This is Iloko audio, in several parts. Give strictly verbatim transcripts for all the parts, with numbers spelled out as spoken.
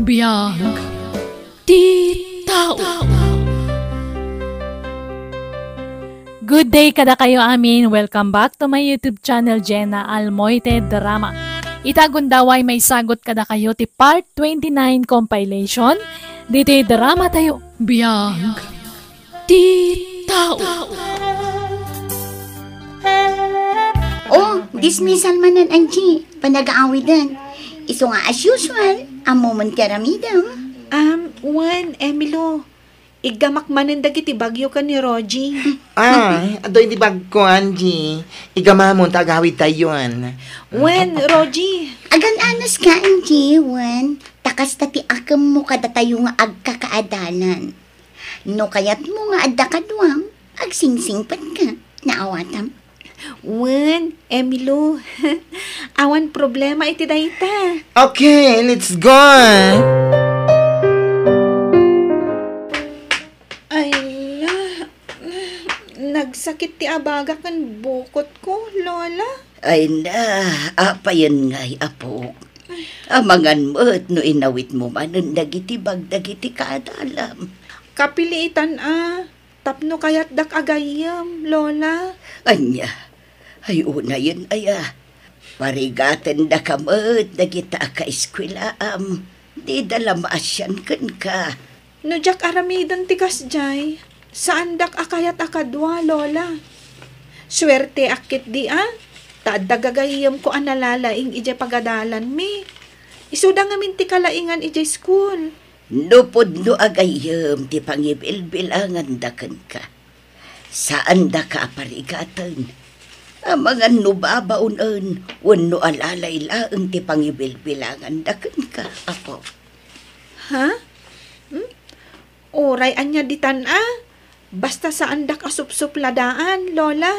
Biag ti tao. Good day kadakayo amin. Welcome back to my YouTube channel, Jenna Almoite Drama. Ita gundaway maisagut kadakayo ti part twenty-nine compilation ditoy drama tayo. Biag ti tao. Oh, dismissal manen, Angie. Panagaawiden. Isu nga as usual, ammomon ti aramidem. Um, wen, Emilo, iggamak manen dagiti bagyo ken ni Rogie. Ah, adu iti bagko, Angie. Iggamamon ta agawidtayon. Wen, Rogie. Agan-anos ka, Angie, wen. Ta kasta ti akemmo kadatayo nga agkakaadalan. No kayatmo nga adda kaduam, agsingsingpetka. Naawatam? Wen, Emilo. Awan problema iti dayta. Okay, let's go! Ay, la, nagsakit ti abaga ken bukotko, Lola. Ay na, apayen ngay, apok. Amangan met no inawitmo manen dagiti bag dagiti kaadalam. Kapilitan a, tapno kayatdak agayyem, Lola. Ania? Ay, unayen aya. Parigatendaka met dagita a kaeskuelaam. Dida la maasian kenka. No diak aramiden ti kasdiay, saandak a kayat a kadua, Lola. Suerteak ketdi a, ta adda gagayyemko a nalalaing idiay pagadalanmi. Isuda ngamin ti kalaingan idiay school. No pudno a gayyem ti pangibilbilanganda kenka, saandaka a parigaten. Amangan no babaonen wenno alalay laeng ti pangibilbilanganda kenka, apo. Ha? Hmm? Uray ania ditan a? Basta saandak a supsupladaan, Lola.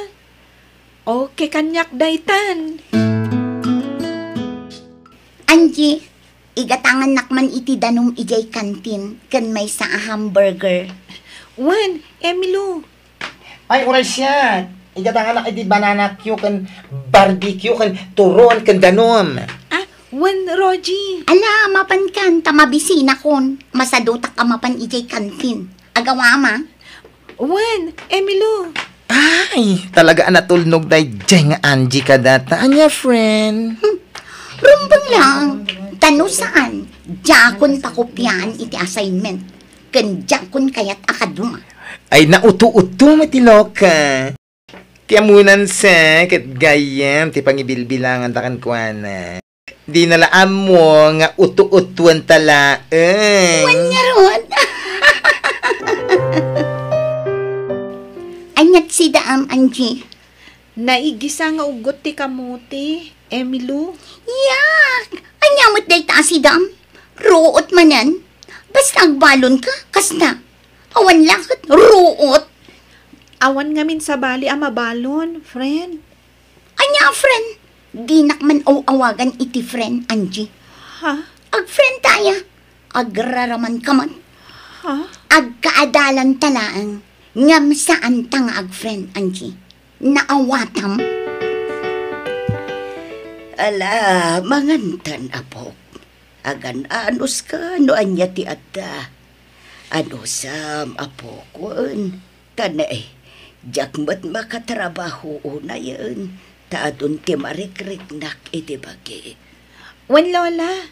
Okay kaniak daytan. Angie, igatangannak man iti danum idiay kantin ken maysa a hamburger. Wen, Emilo. Ay, uray siak. Igatanganak iti banana cue ken barbecue ken turon ken danum. Ah, wen, Rogie. Ala, mapankan ta mabisinakon. Masadutak a mapan idiay kantin. Agawam a? Wen, Emilo. Ay, talaga a natulnog daydiay nga Angie kadata. Ania, friend? Hmm. Rumbeng lang. Ta no saan, diakon pakopiaan iti assignment. Ken diakon kayat a kadua. Ay, nauto-uto met ti Lola. Ti ammonan sa, ket gayyem ti pangibilbilanganda kenkuana. Dina la ammo nga uto-utuenta laeng. Wen ngarud. Aniat sida, am, Angie? Naigisa nga uggot ti kamote, Emilo. Yak! Ania met dayta a sida, am? Ruot manen? Basta agbalonka, kasta. Awan la ket ruot. Awan ngamin sabali a mabalon, friend. Ania a friend? Dinak man aw-awagan iti friend, Angie. Ha? Agfriend ta aya. Agraraman ka man. Ha? Agkaadalan ta laeng. Ngem saan ta nga agfriend, Angie. Naawatam? Ala, mangantan, apok. Agan-anos ka no ania ti adda. Anusam, apok, wen. Ta ne, diak met makatrabaho unayen, ta adun ti marikriknak iti bagi. Wen, Lola,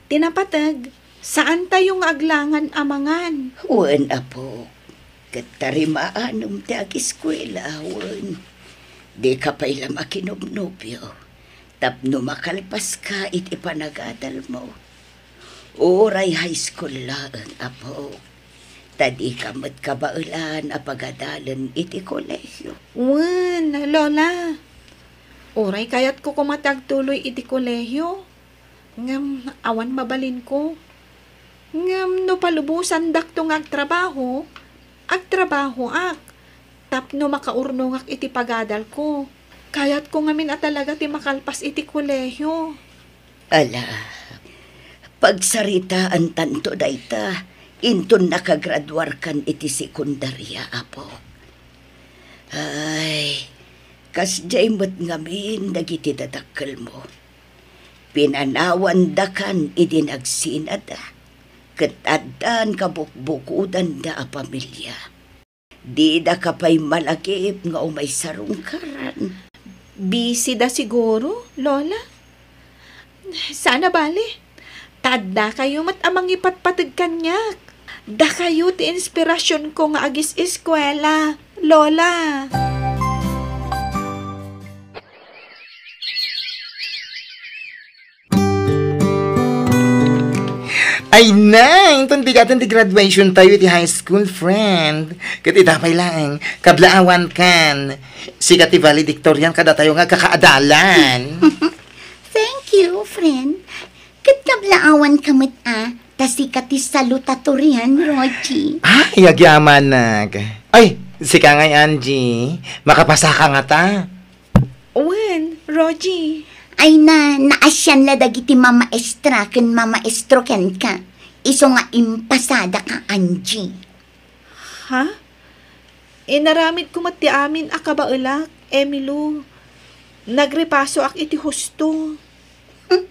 ti napateg, saantayo nga aglangan a mangan. Wen, apok, ket tarimaanem ti ageskuela, wen. Dika pay la makinobnobio. Tapno makalpaska iti panagadalmo. Uray high school laeng, apo. Ta dika met kabaelan a pagadalen iti kolehio. Wen, Lola. Uray kayatko koma ti agtuloy iti kolehio. Ngem awan mabalinko. Ngem no palubosandakto nga agtrabaho, agtrabahoak tapno makaurnongak iti pagadalko. Kayatko ngamin a talaga ti makalpas iti kolehio. Ala, pagsaritaantanto dayta inton nakagraduarkan iti sekundaria, apo. Ay, kasdiay met ngamin dagiti dadakkelmo. Pinanawandakan idi nagsinada. ket addan kabukbukodanda a pamilia. Didaka pay malagip nga umay sarungkaran. Busy da siguro, Lola? Saan a bale. Ta addakayo met a mangipatpateg kaniak. Dakayo ti inspirasionko nga agis-eskuela, Lola. Ay na, inton bigaten ti graduation tayo iti high school, friend. Ket ita pay laeng, kablaawan kan. Sika ti valedictorian kadatayo nga kakaadalan. Thank you, friend. Ket kablaawan ka met a, ta sika ti salutatorian, Rogie. Ay, agyamanak. Ay, sika ngay, Angie. Makapasaka ngata. Wen, Rogie. Ay na, naasian la dagiti mamaestra ken mamaestro kenka. Isu nga impasadaka, Angie. Ha? Inaramidko met ti amin a kabaelak, Emilou. Nagrepasoak iti husto. Hmm.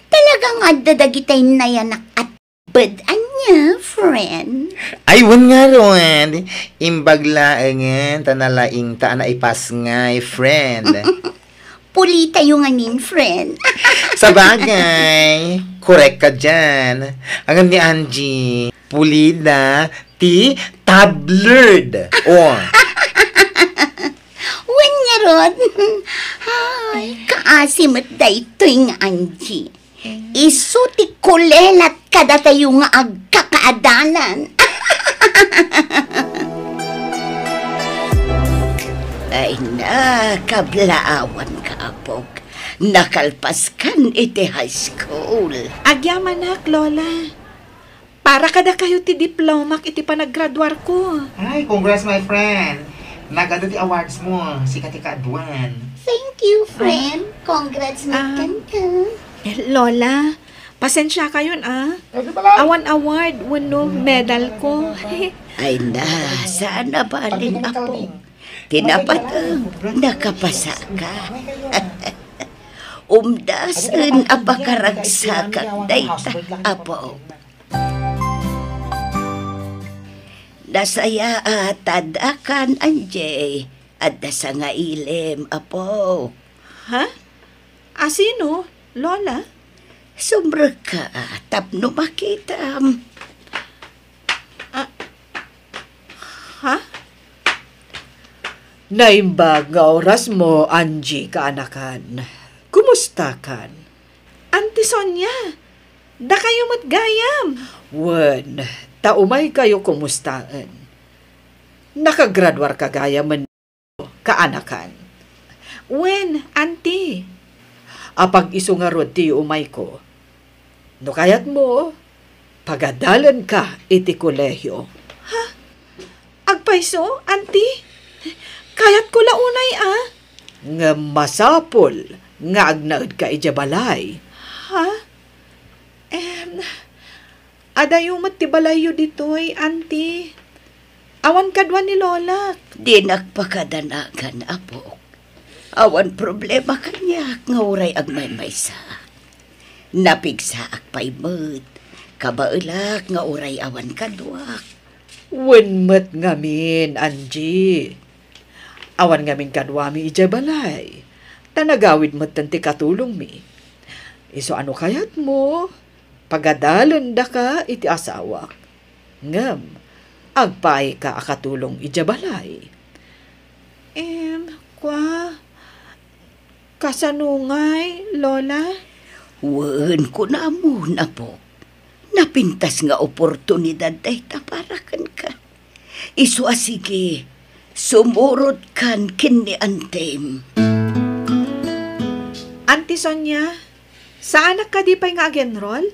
Talaga nga adda dagitay nayanak a Bed ania, friend? Ay, wen ngarud. Imbag laengen ta nalaingta a naipasngay, friend. Pulitayo ngamin, friend. Sabagay, korek ka dian. Ngem ni Angie, pulida ti tabloid. Oh. Wen ngarud. Ay, kaasi met daytoy nga Angie. Isu ti kulelat kadatayo nga agkakaadalan. Ay na, kablaawan ka, apok. Nakalpaskan iti high school. Agyamanak, Lola. Para kadakayo ti diplomak iti panaggraduarko. Ay, congrats, my friend. Nagadu ti awards mo, sika ti kaaduan. Thank you, friend. Congrats, Ah. Mitkan ka. Eh, Lola, pasensiakayon, ah. Awan award wenno medal ko. Ay na, saan a balin, apo. Ti napateg, nakapasaka. Umdasen a pakaragsakak dayta, apo. Nasayaat, adda kan, Angie. Adda sangailem, apo. Ha? Asino, Lola? Sumrekka tapno makitam. Ah, ha? Naimbag nga oras mo, Angie, kaanakan. Kumusta kan? Auntie Sonia, dakayo met gayam. Wen, ta umaykayo kumustaen. Nakagraduar ka gayam, kaanakan. Wen, Auntie. Apag-isu ngarud ti umayko. No kayatmo, pagadalenka iti kolehio. Ha? Agpayso, Auntie? Kayatko la unay, ah. Ngem masapul nga agnaedka idiay balay. Ha? Em, adayo met ti balayyo ditoy, Auntie. Awan kadua ni Lolak. Dinak pakadanagan, apok. Awan problema kaniak nga uray agmaymaysa. Napigsaak pay met. Kabaelak nga uray awan kaduak. Wen met ngamin, Angie. Awan ngamin kaduami idiay balay. Ta nagawid metten ti katulongmi. Isu a no kayatmo, pagadalendaka iti asawak. Ngem, agpaayka a katulong idiay balay. Em, kua, kasano ngay, Lola? Wen, kunamon, apok. Napintas nga oportunidad dayta para kenka. Isu a sige, sumurotkan ken ni Antem. Auntie Sonia, saanak kadi pay nga ag-enroll?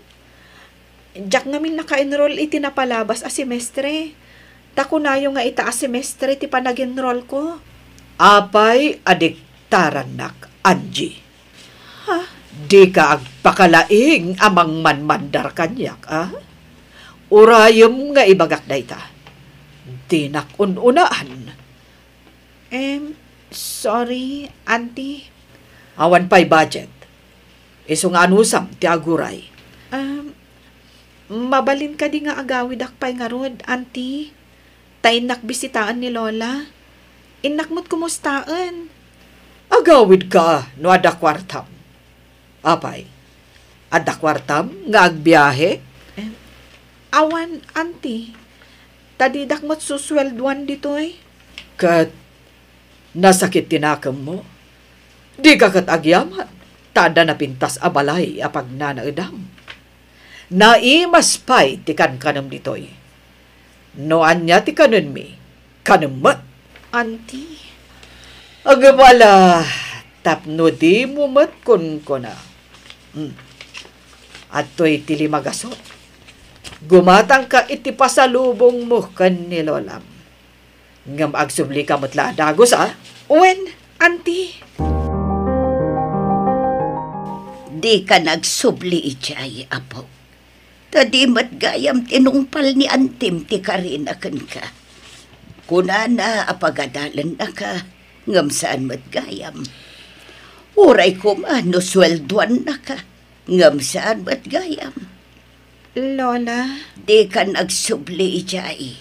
Diak ngamin naka-enroll iti napalabas a semestre. Ta kunayo nga ita a semestre ti panag-enrollko. Apay a diktarannak, Angie? Ha? Dika agpakalaing a mangmanmandar kaniak, a? Urayem nga ibagak dayta. Dinak un-unaan. Em, sorry, Auntie. Awan pay budget. Isu nga anusam ti aguray. Um, Mabalin kadi nga agawidak pay ngarud, Auntie? Ta innak bisitaen ni Lola. Innak met kumustaen. Agawidka no adda kuartam. Apay, adda kuartam nga agbiahe? Em, awan, Auntie. Ta didak met susueldoan ditoy. Ket nasakit ti nakemmo. Dika ket agyaman, ta adda napintas a balay a pagnanaedam. Naimas pay ti kankanem ditoy. No ania ti kanenmi, kanem met. Auntie. Agabala, tapno dimo met kunkuna. Hmm. Adtoy ti lima gasut. Gumatangka iti pasalubongmo ken ni Lolam. Ngem agsublika met la a dagus, a? Wen, Auntie. Dika agsubli idiay, Apo. Ta di met gayam tinungpal ni Antim ti karina kenka. Kunana a pagadalennaka, ngem saan met gayam. Uray koma no sueldoannaka, ngem saan met gayam. Lola. Dika agsubli idiay.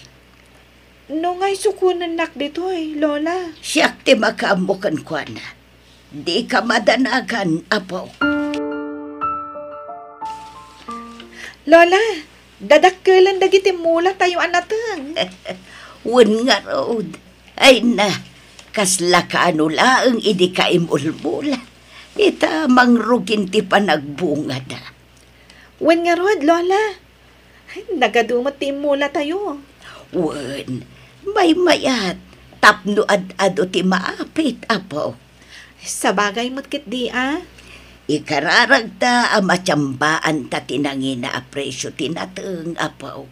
No ngay sukonennak ditoy, Lola? Siak ti makaammo kenkuana. Dika madanagan, Apo. Lola, dadakkelen dagiti mulatayo a nateng. Wen ngarud. Ay na, kasla kaano laeng idi kaimulmula. Ita mangrugin ti panagbungada. Wen ngarud, Lola. Ay, nagadu met ti immulatayo. Wen, maymayat, tapno ad-adu ti maapit, Apo. Sabagay met ketdi a. Ikararagta a matiambaanta ti nangina a presio ti nateng, Apo.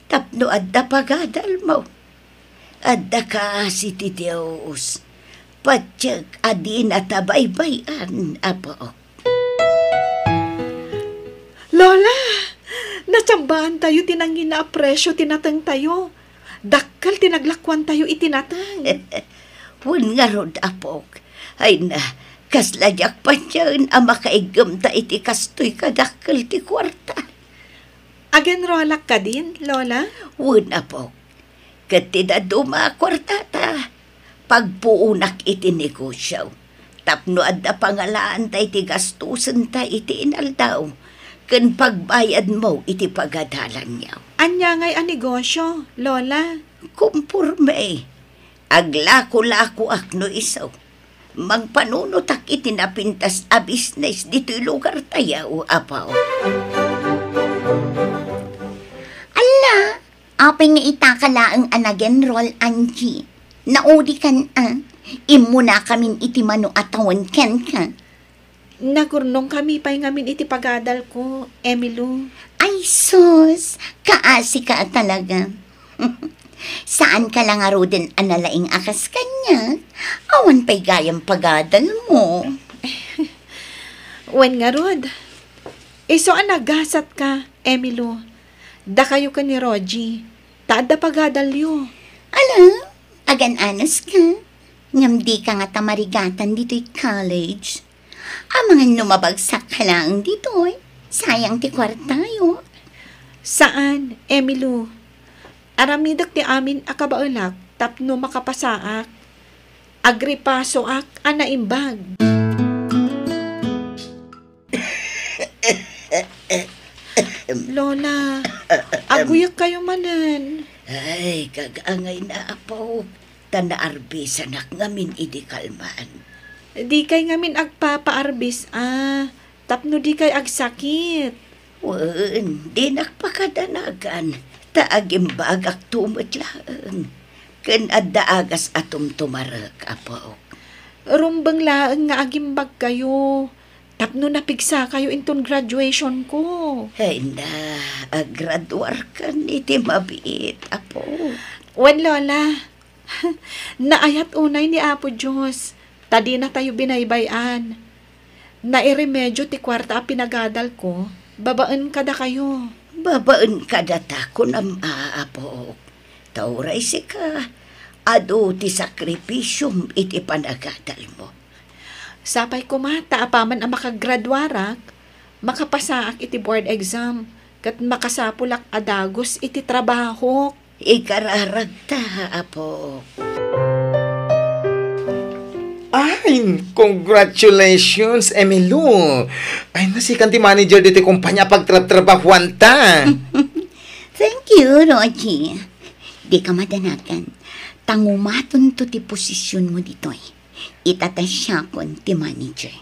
Tapno adda pagadalmo. Adda kaasi ti Dios. Patiek a dinata baybay-an, Apo. Lola, natiambaantayo ti nangina a presio ti natengtayo. Dakkel ti naglakuantayo iti nateng. Wen ngarud, Apok. Ay na, kasla diak patien a makaiggemta iti kastoy kadakkel ti kuarta. Agenrolak kadin, Lola? Wen, Apok. Ket ti dadduma a kuartata, pagpuonak iti negosio. Tapno adda pangalaanta iti gastosenta iti inaldaw, ken pagbayadmo iti pagadalanyo. Ania ngay a negosio, Lola? Kumporme. Aglako-lakoak no isu. Mangpanunotak iti napintas a bisnes ditoy lugartayo, Apo. Alla, apay nga itaka laeng a nag-enroll, Angie? Naudikan a. Immunakamin iti mano a tawen kenka. Nagurnongkami pay ngamin iti pagadalko, Emilou. Ay sus, kaasika a talaga. Saanka la ngaruden a nalaing a kas kaniak? Awan pay gayam pagadalmo. Wen ngarud, isu a nagasatka, Emilou. Dakayo ken ni Rogie, ta adda pagadalyo. Ala, agan-anas ka. Ngem dika ngata marigatan ditoy college. Amangan no mabagsak ka laeng ditoy, sayang ti kuartayo. Saan, Emilou. Aramidek ti amin a kabaelak tapno makapasaak. Agripasoak a naimbag. Lola, aguyekkayo manen. Ay, kagangay na, Apo. Ta naarbisanak ngamin idi kalman. Dikay ngamin agpapaarbis a, tapno dikay agsakit. Wen, dinak pakadanagan, ta agimbagakto met laeng. Ken adda agas a tumtumarek, Apo. Rumbeng laeng nga agimbagkayo, tapno napigsakayo inton graduation ko. Ay na, agraduarkan iti mabiit, Apo. Wen, Lola, naayat unay ni Apo Dios, ta dinatayo binaybay-an. Nairemedio ti kuarta a pinagadalko babaen kadakayo. Babaen kadata, kunam a, Apo. Ta uray sika, adu ti sakripisiom iti panagadalmo. Sapay koma ta apaman a makagraduarak, makapasaak iti board exam, Ket makasapulak a dagus iti trabahok. Ikararagta, Apo. Ay, congratulations, Emilou! Ay, nasikan ti manager ditoy kumpanya a pagtrabtrabahuanta. Thank you, Rogie. Dika madanagan. Tangumatonto ti posisyonmo ditoy. Ita ta siakon ti manager.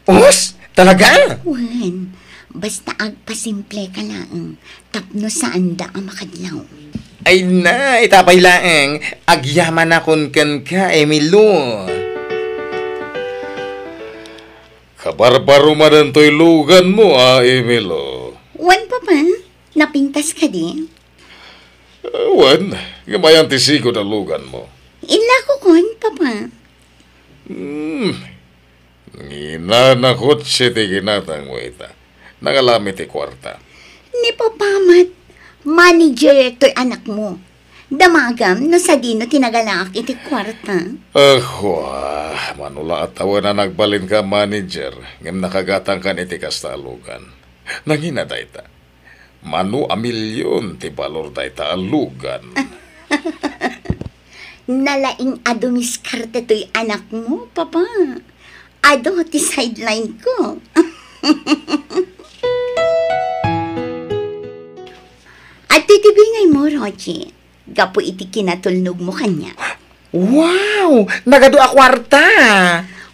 Os? Talaga? Wen, basta agpasimple ka laeng tapno saanda a makadlaw. Ay na, ita pay laeng, agyamanakon kenka, Emilou. Kabarbaro manen toy luganmo, a, Emilou. Wen, Papa, napintas kadi? Eh, wen, ngem ayan ti sigud a luganmo. Inlakokon, Papa. Hmm, Ngina, nakutsi ti ginatangmo ita. Nangalam iti kuarta. Ni Papa met, manager toy anakmo. Damagam no sadino ti nagalaak iti kuarta. Ahua, mano la a tawen a nagbalinka a manager, ngem nakagatangkan iti kasta a lugan. Nangina dayta. Mano a milion ti balor dayta a lugan. Nalaing a dumiskarte toy anakmo, Papa. Adu ti sideline ko. Adtoy ti bingaymo, Rogie. Gapu iti kinatulnogmo kaniak. Wow! Nagadu a kuarta!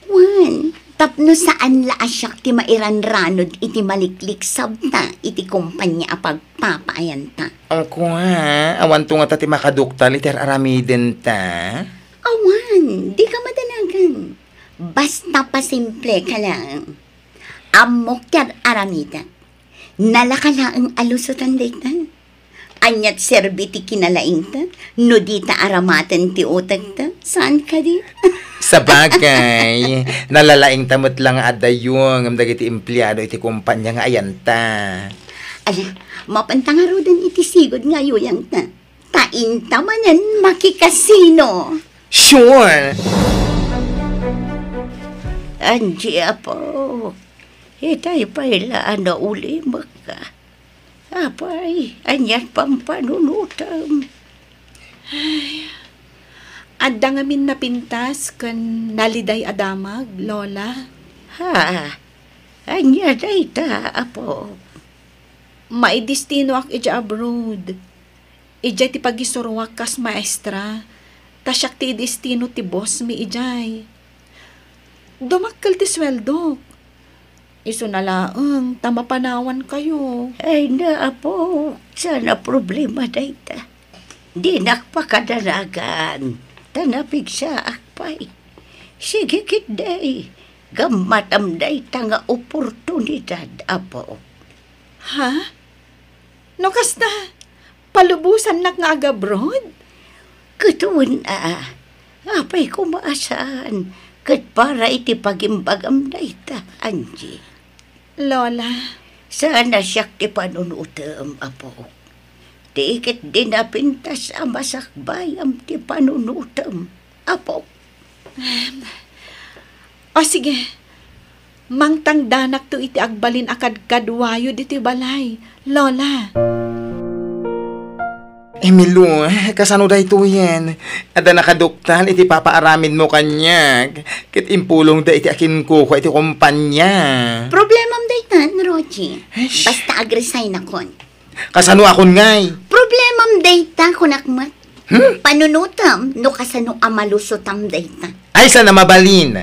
Wen, tapno saan la a siak ti mairanranod iti malikliksabta iti kompania a pagpapaayanta. Kua, awanto ngata ti makaduktal iti ar-aramidenta? Awan, dika madanagan. Basta pasimple ka lang. Ammok ti ar-aramidek. Nalaka laeng a lusotan dayta. Aniat serbi ti kinalaingta no dita aramaten ti utekta? Saan kadi? Sabagay, nalalaingta met la nga adayo ngem dagiti empleado iti kompania nga ayanta. Ala, mapanta ngaruden iti sigud nga ayuyangta. Ta inta manen makikasino. Sure! Angie, Apo, itay pay la a naulimekka. Apay, aniat pampanunotem? Ay, adda ngamin napintas ken naliday a damag, Lola. Ha? Ania dayta, Apo? Maidestinoak idiay abroad. Idiay ti pagisuroak kas maestra, ta siak ti idestino ti boss mi idiay. Dumakkel ti sueldok. Isuna laeng ta mapanawankayo. Ay na, Apo, saan a problema dayta. Dinak pakadanagan, ta napigsaak pay. Sige ketdi, gammatam dayta nga oportunidad, Apo. Ha? No kasta, palubosannak nga agabroad? Ket wen a, apay koma a saan, ket para iti pagimbagam dayta, Angie. Lola. Saan a siak ti panunotem, Apo. Ti ketdi napintas a masakbayam ti panunotem, Apo. Em, o, sige. Mangtangdanakto iti agbalin a kadkaduayo ditoy balay, Lola. Emilou, kasano daytoyen? Adda nakaduktal iti papaaramidmo kaniak, ket impulongda iti akinkukua iti kompania. Problemam daytan, Rogie. Eish. Basta agresign-akon. Kasano akon ngay? Problemam dayta, kunak met. Hmm? Panunotam no kasano a malusotam dayta. Ay, saan a mabalin.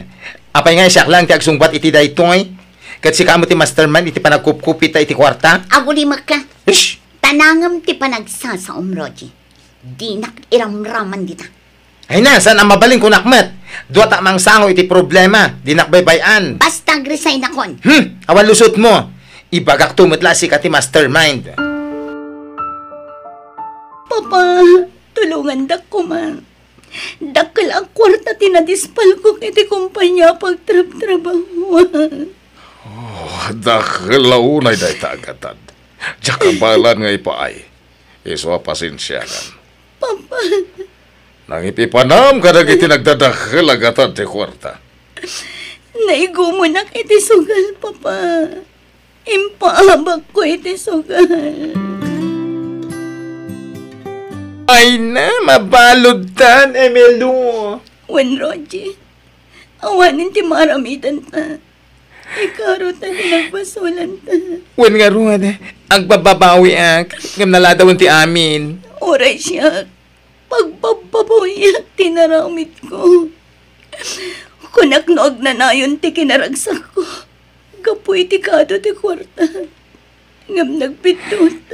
Apay nga siak laeng ti agsungbat iti daytoy? Ket sika met ti mastermind iti panagkupkupita iti kuarta? Agulimek ka. Ish! Tanangem ti panagsasaom, Rogie. Dinak iramraman dita. Ay na, saan a mabalin, kunak met. Dua ta mangsango iti problema, dinak baybay-an. Basta agresign-akon. Hmm, awan lusotmo. Ibagakto met la a sika ti mastermind. Papa, tulongandak koma. Dakkel a kuarta ti nadispalkok iti kompania a pagtrabtrabahuan. Oh, dakkel a unay dayta a gatad. Diak kabaelan nga ipaay. Isu a pasensiakan. Papa. Nangipipanam kadagiti nagdadakkel a gatad ti kuarta. Naigumonak iti sugal, Papa. Impaabakko iti sugal. Ay na, mabaludtan, Emilio. Wen, Rogie, awanen ti maaramidanta. Ikaw ta ti nagbasolanta. Wen ngarud, agbababawiak, ngem naladawen ti amin. Uray siak, pagbabbabawiak ti naramidko. Kunak no agnanayon ti kinaragsakko gapu iti kado ti kuarta. Ngem nagbiddut.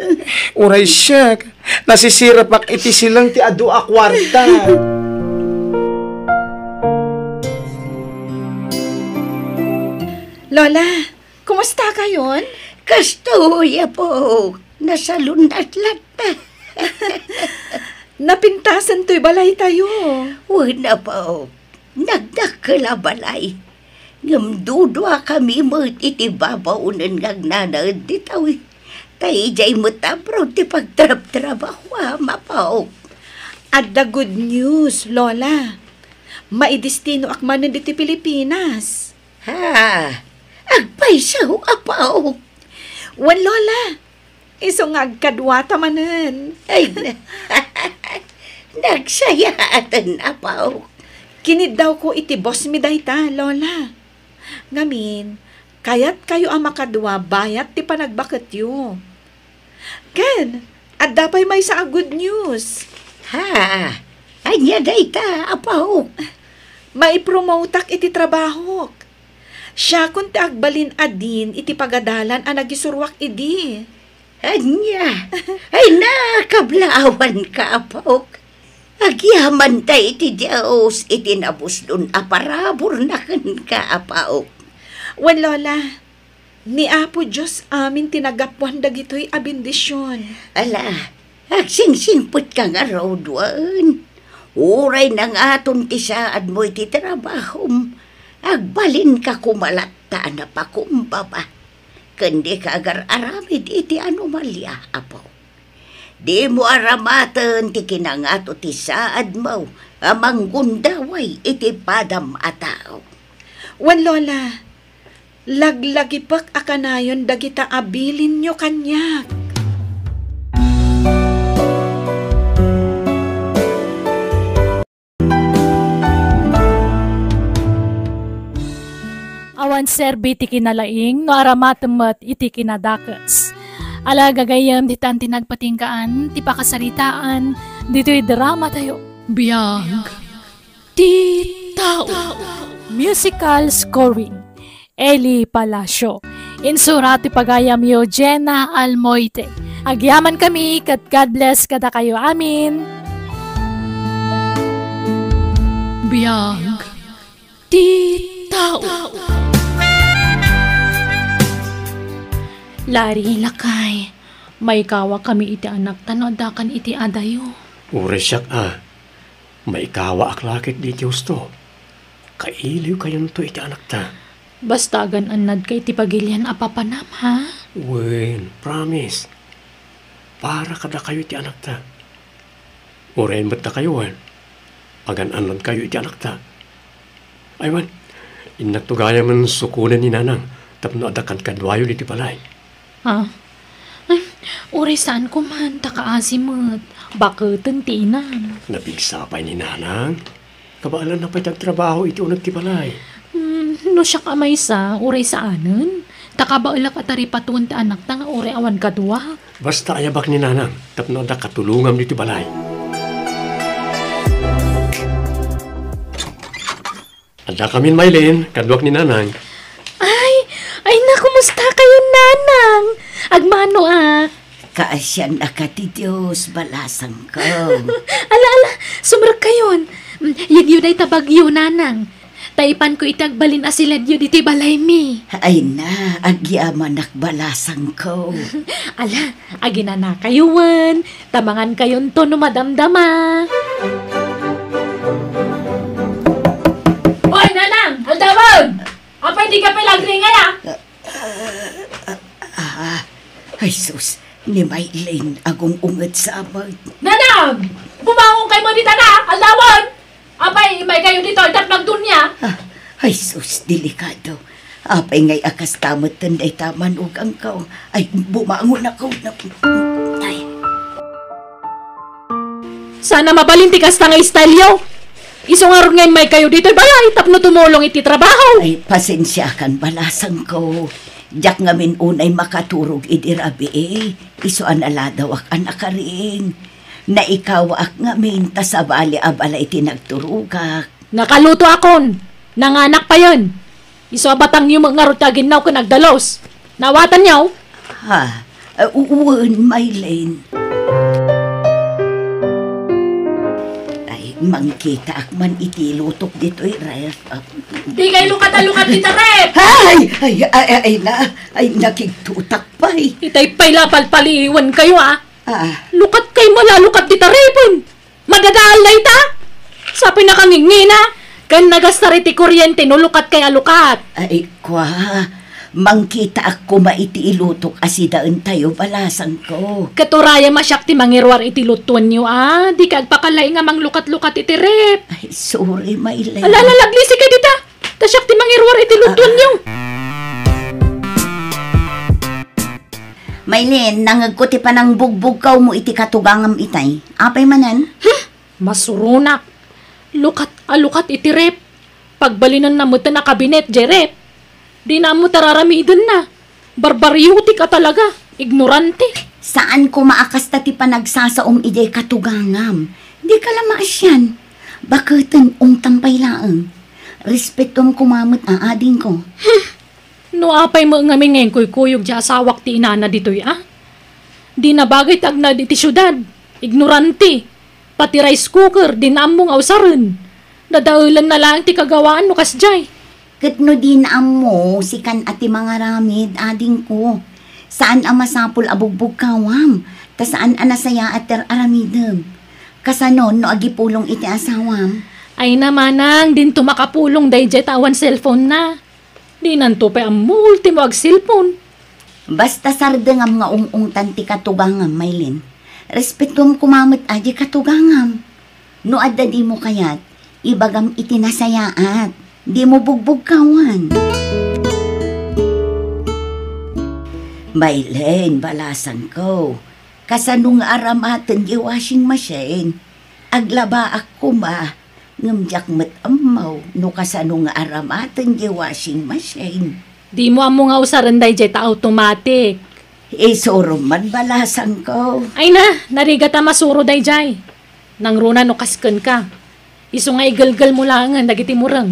Uray siak, nasisirapak iti silang ti adu a kuarta. Lola, kumusta kayon? Kastoy, apo. Nasalunat latta. Napintasen toy balay tayo. Wen, apo. Nagdakkel a balay. Ngem duduakami met iti babaonen nga agnanaed ditoy. Ta idiay met abroad ti pagtrabtrabahoam, apo. Adda good news, Lola. Maidestinoak manen ditoy Pilipinas. Ha? Agpayso, apo? Wen, Lola. Isu nga agkaduata manen. Ay, na-, nagsayaaten, apo. Kiniddawko iti boss mi dayta, Lola. Ngamin, kayatkayo a makadua bayat ti panagbaketyo. Ken, adda pay maysa a good news. Ha? Ania dayta, apo? Maipromotak iti trabahok. Siakon ti agbalin a dean iti pagadalan a nagisuroak idi. Ania? Ay, nakablaawanka, apok. Agyamanta iti Dios iti nabuslon a paraburna kenka, apok. Wen, Lola, ni Apo Dios amin ti nagapuan dagitoy a bendision. Ala, agsingsingpetka ngarud, wen. Uray nangaton ti saadmo iti trabahom, agbalinka koma latta a napakumbaba. Ken dika agar-aramid iti anomalia, apo. Dimo aramaten ti kinangato ti saadmo a manggundaway iti padam a tao. Wen, Lola, laglagipek a kanayon dagita a bilinyo kaniak. Awan serbi ti kinalaing no aramaten met iti kinadakes. Ala, gagayyem, ditan ti nagpatinggaan ti pakasaritaan ditoy drama tayo. Biag ti tao. Musical scoring. Eli Palacio. Insurat ti pagayamyo, Jenna Almoite. Agyamankami ket God bless kadakayo amin. Biag ti tao. Larry, lakay, maikawakami iti anakta no addakan iti adayo. Uray siak a, maikawaak la ketdi iti husto. Kailiwkayonto iti anakta. Basta agan-annadka iti pagilian a papanam, ha? Wen, promise. Para kadakayo iti anakta. Uray met dakayo, wen, agan-annadkayo iti anakta. Ay, wen, innakto gayamen sukonen ni Nanang tapno adda kadkaduayo ditoy balay. Ah. Ay, uray saan ko man, ta kaasi met. Baketen ti inam. Napigsa pay ni Nanang. Kabaelanna pay ti agtrabaho iti uneg ti balay. Hmm, no siak a maysa, uray saanen. Ta kabaelak a taripatoen ti anakta nga uray awan kaduak. Basta ayabak ni Nanang tapno adda katulongam ditoy balay. Addakamin, Maylin, kaduak ni Nanang. Ay, ay na, kumusta kayo, Nanang? Agmano, ah. Kaasiannaka ti Dios, balasangko. Ala, ala, sumrek kayon. Mm, yegyo dayta bagyo, Nanang. Ta ipanko iti agbalin a siledyo ditoy balaymi. Ay na, agyamanak, balasangko. Ala, aginanakayo wen, ta mangankayonto no madamdama. Oy, Nanang! Aldawen! Apay di ka pay lagringay, ah? Ah, ay sus, ni Maylin agung-unget sa amat. Nanang! Bumangon kayo mo dita na! Aldawen! Apay, imay kayo dito, itat magdunya! Ah, ay sus, delikado. Apay ngay a kasta metten dayta, manugangko? Ay, bumangon ako. Ay. Sana mabalin ti kasta nga style yo. Isu ngarud nga immaykayo ditoy balay tapno tumulong iti trabaho. Ay, pasensiakan, balasangko. Diak ngamin unay makaturog idi rabii. Isu a naladawak a nakaring. Naikawaak ngamin ta sabali a balay ti nagturogak. Nakalutoakon. Nanganak payen. Isu a batangyo met ngarud ti aginnaw ken agdalus. Naawatanyo? Ha? Ah, u-, wen, Maylin. Ay, mangkitaak man iti lutok ditoy ref. Ah. Dikay lukat a lukat iti ref! Ay! Ay, ay, ay, ay, na, ay, nakigtutak pay. Itay pay la palpaliwenkayo, a. Ah. Lukatkay met la lukat iti refen. Madadaal dayta? Sa pinakangingina, ken nagastar iti kuryente no lukatkay a lukat. Ay, kua, mangkitaak koma iti ilutok a sidaentayo, balasangko. Ket urayem a siak ti mangiruar iti lutoenyo, a, dikay agpakalaing a manglukat-lukat iti ref. Ay, sorry, Maylin. Ala, ala, aglisikay dita. Ta siak ti mangiruar iti lutoenyo. Ah. Maylin, nangegko ti panangbugbugkawmo iti katugangam itay. Apay manen? Hmm, masuronak. Lukat a lukat iti ref. Pagbalinenna metten a kabinet, jay ref. Dina ammo ti ar-aramidenna. Barbariotik a talaga. Ignorante. Saan koma a kasta ti panagsasaom idiay katugangam. Dika la maasian. Baketen, ungtam pay laeng. Respetuem koma met a adingko. Hmm. No apay met ngamin nga inkuykuyog ti asawak ti inana ditoy, a? Dina bagay ti agnaed iti siudad. Ignorante. Pati rice cooker, dina ammo nga usaren. Dadaelenna laeng ti kagawaan no kasdiay. Ket no dina ammo, sikan a ti mangaramid, adingko. Saan a masapul a bugbugkawam, ta saan a nasayaat ti ar-aramidem. Kasano no agipulong iti asawam? Ay na, manang, dinto makapulong daydiay ta awan cellphone na. Dinanto pay ammo, ultimo agselpon. Basta sardengam nga ung-ungtan ti katugangam, Maylin. Respetuem koma met a di katugangam. No adda dimo kayat, ibagam iti nasayaat. Dimo bugbugkawan. Maylin, balasangko, kasano nga aramaten di washing machine? Aglabaak koma. Ngem diak met ammo no kasano nga aramaten diay washing machine. Dimo ammo nga usaren daydiay ta automatic. Isurom man, balasangko. Ay na, narigat a masuro daydiay. Nangruna no kas kenka. Isu nga igelgelmo laengen dagiti mureng.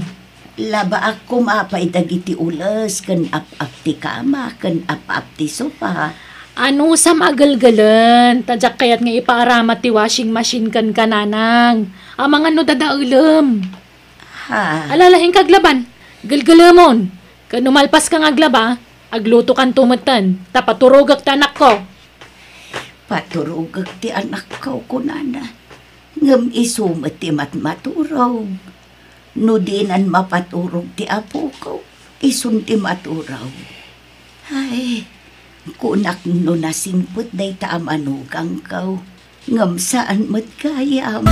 Labaak koma pay dagiti ules ken ap-ap ti kama ken ap-ap ti sofa. Anusam a gelgelen, ta diak kayat nga ipaaramat ti washing machine kenka, nanang. Amangan no dadaelem. Ha? Alalaing ka aglaban. Gelgelemon. Ken no malpaska nga aglaba, aglutokanto metten, ta paturogek ti anakko. Paturogek ti anakko, kunana. Ngem isu met ti matmaturog. No dinan mapaturog ti apoko, isun ti maturog. Ay, kunak no nasingpet dayta a manugangko, ngem saan met gayam.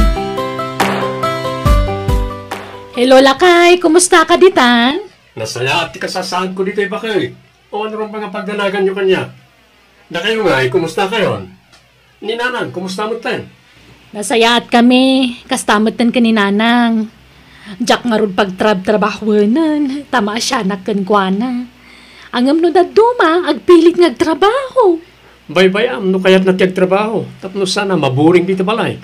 Hello, lakay. Kumusta ka ditan? Nasayaat ti kasasaadko ditoy, bakay. O, ano ron nga pagdanaganyo kaniak? Dakayo ngay, kumusta kayon? Ni Nanang, kumusta metten? Nasayaat kami, kasta metten ken ni Nanang. Diak ngarud pagtrabtrabahuen, ta maasianak kenkuana. Ngem no dadduma, agpilit nga agtrabaho. Baybay-am no kayatna ti agtrabaho, tapno saan a maburing dita balay.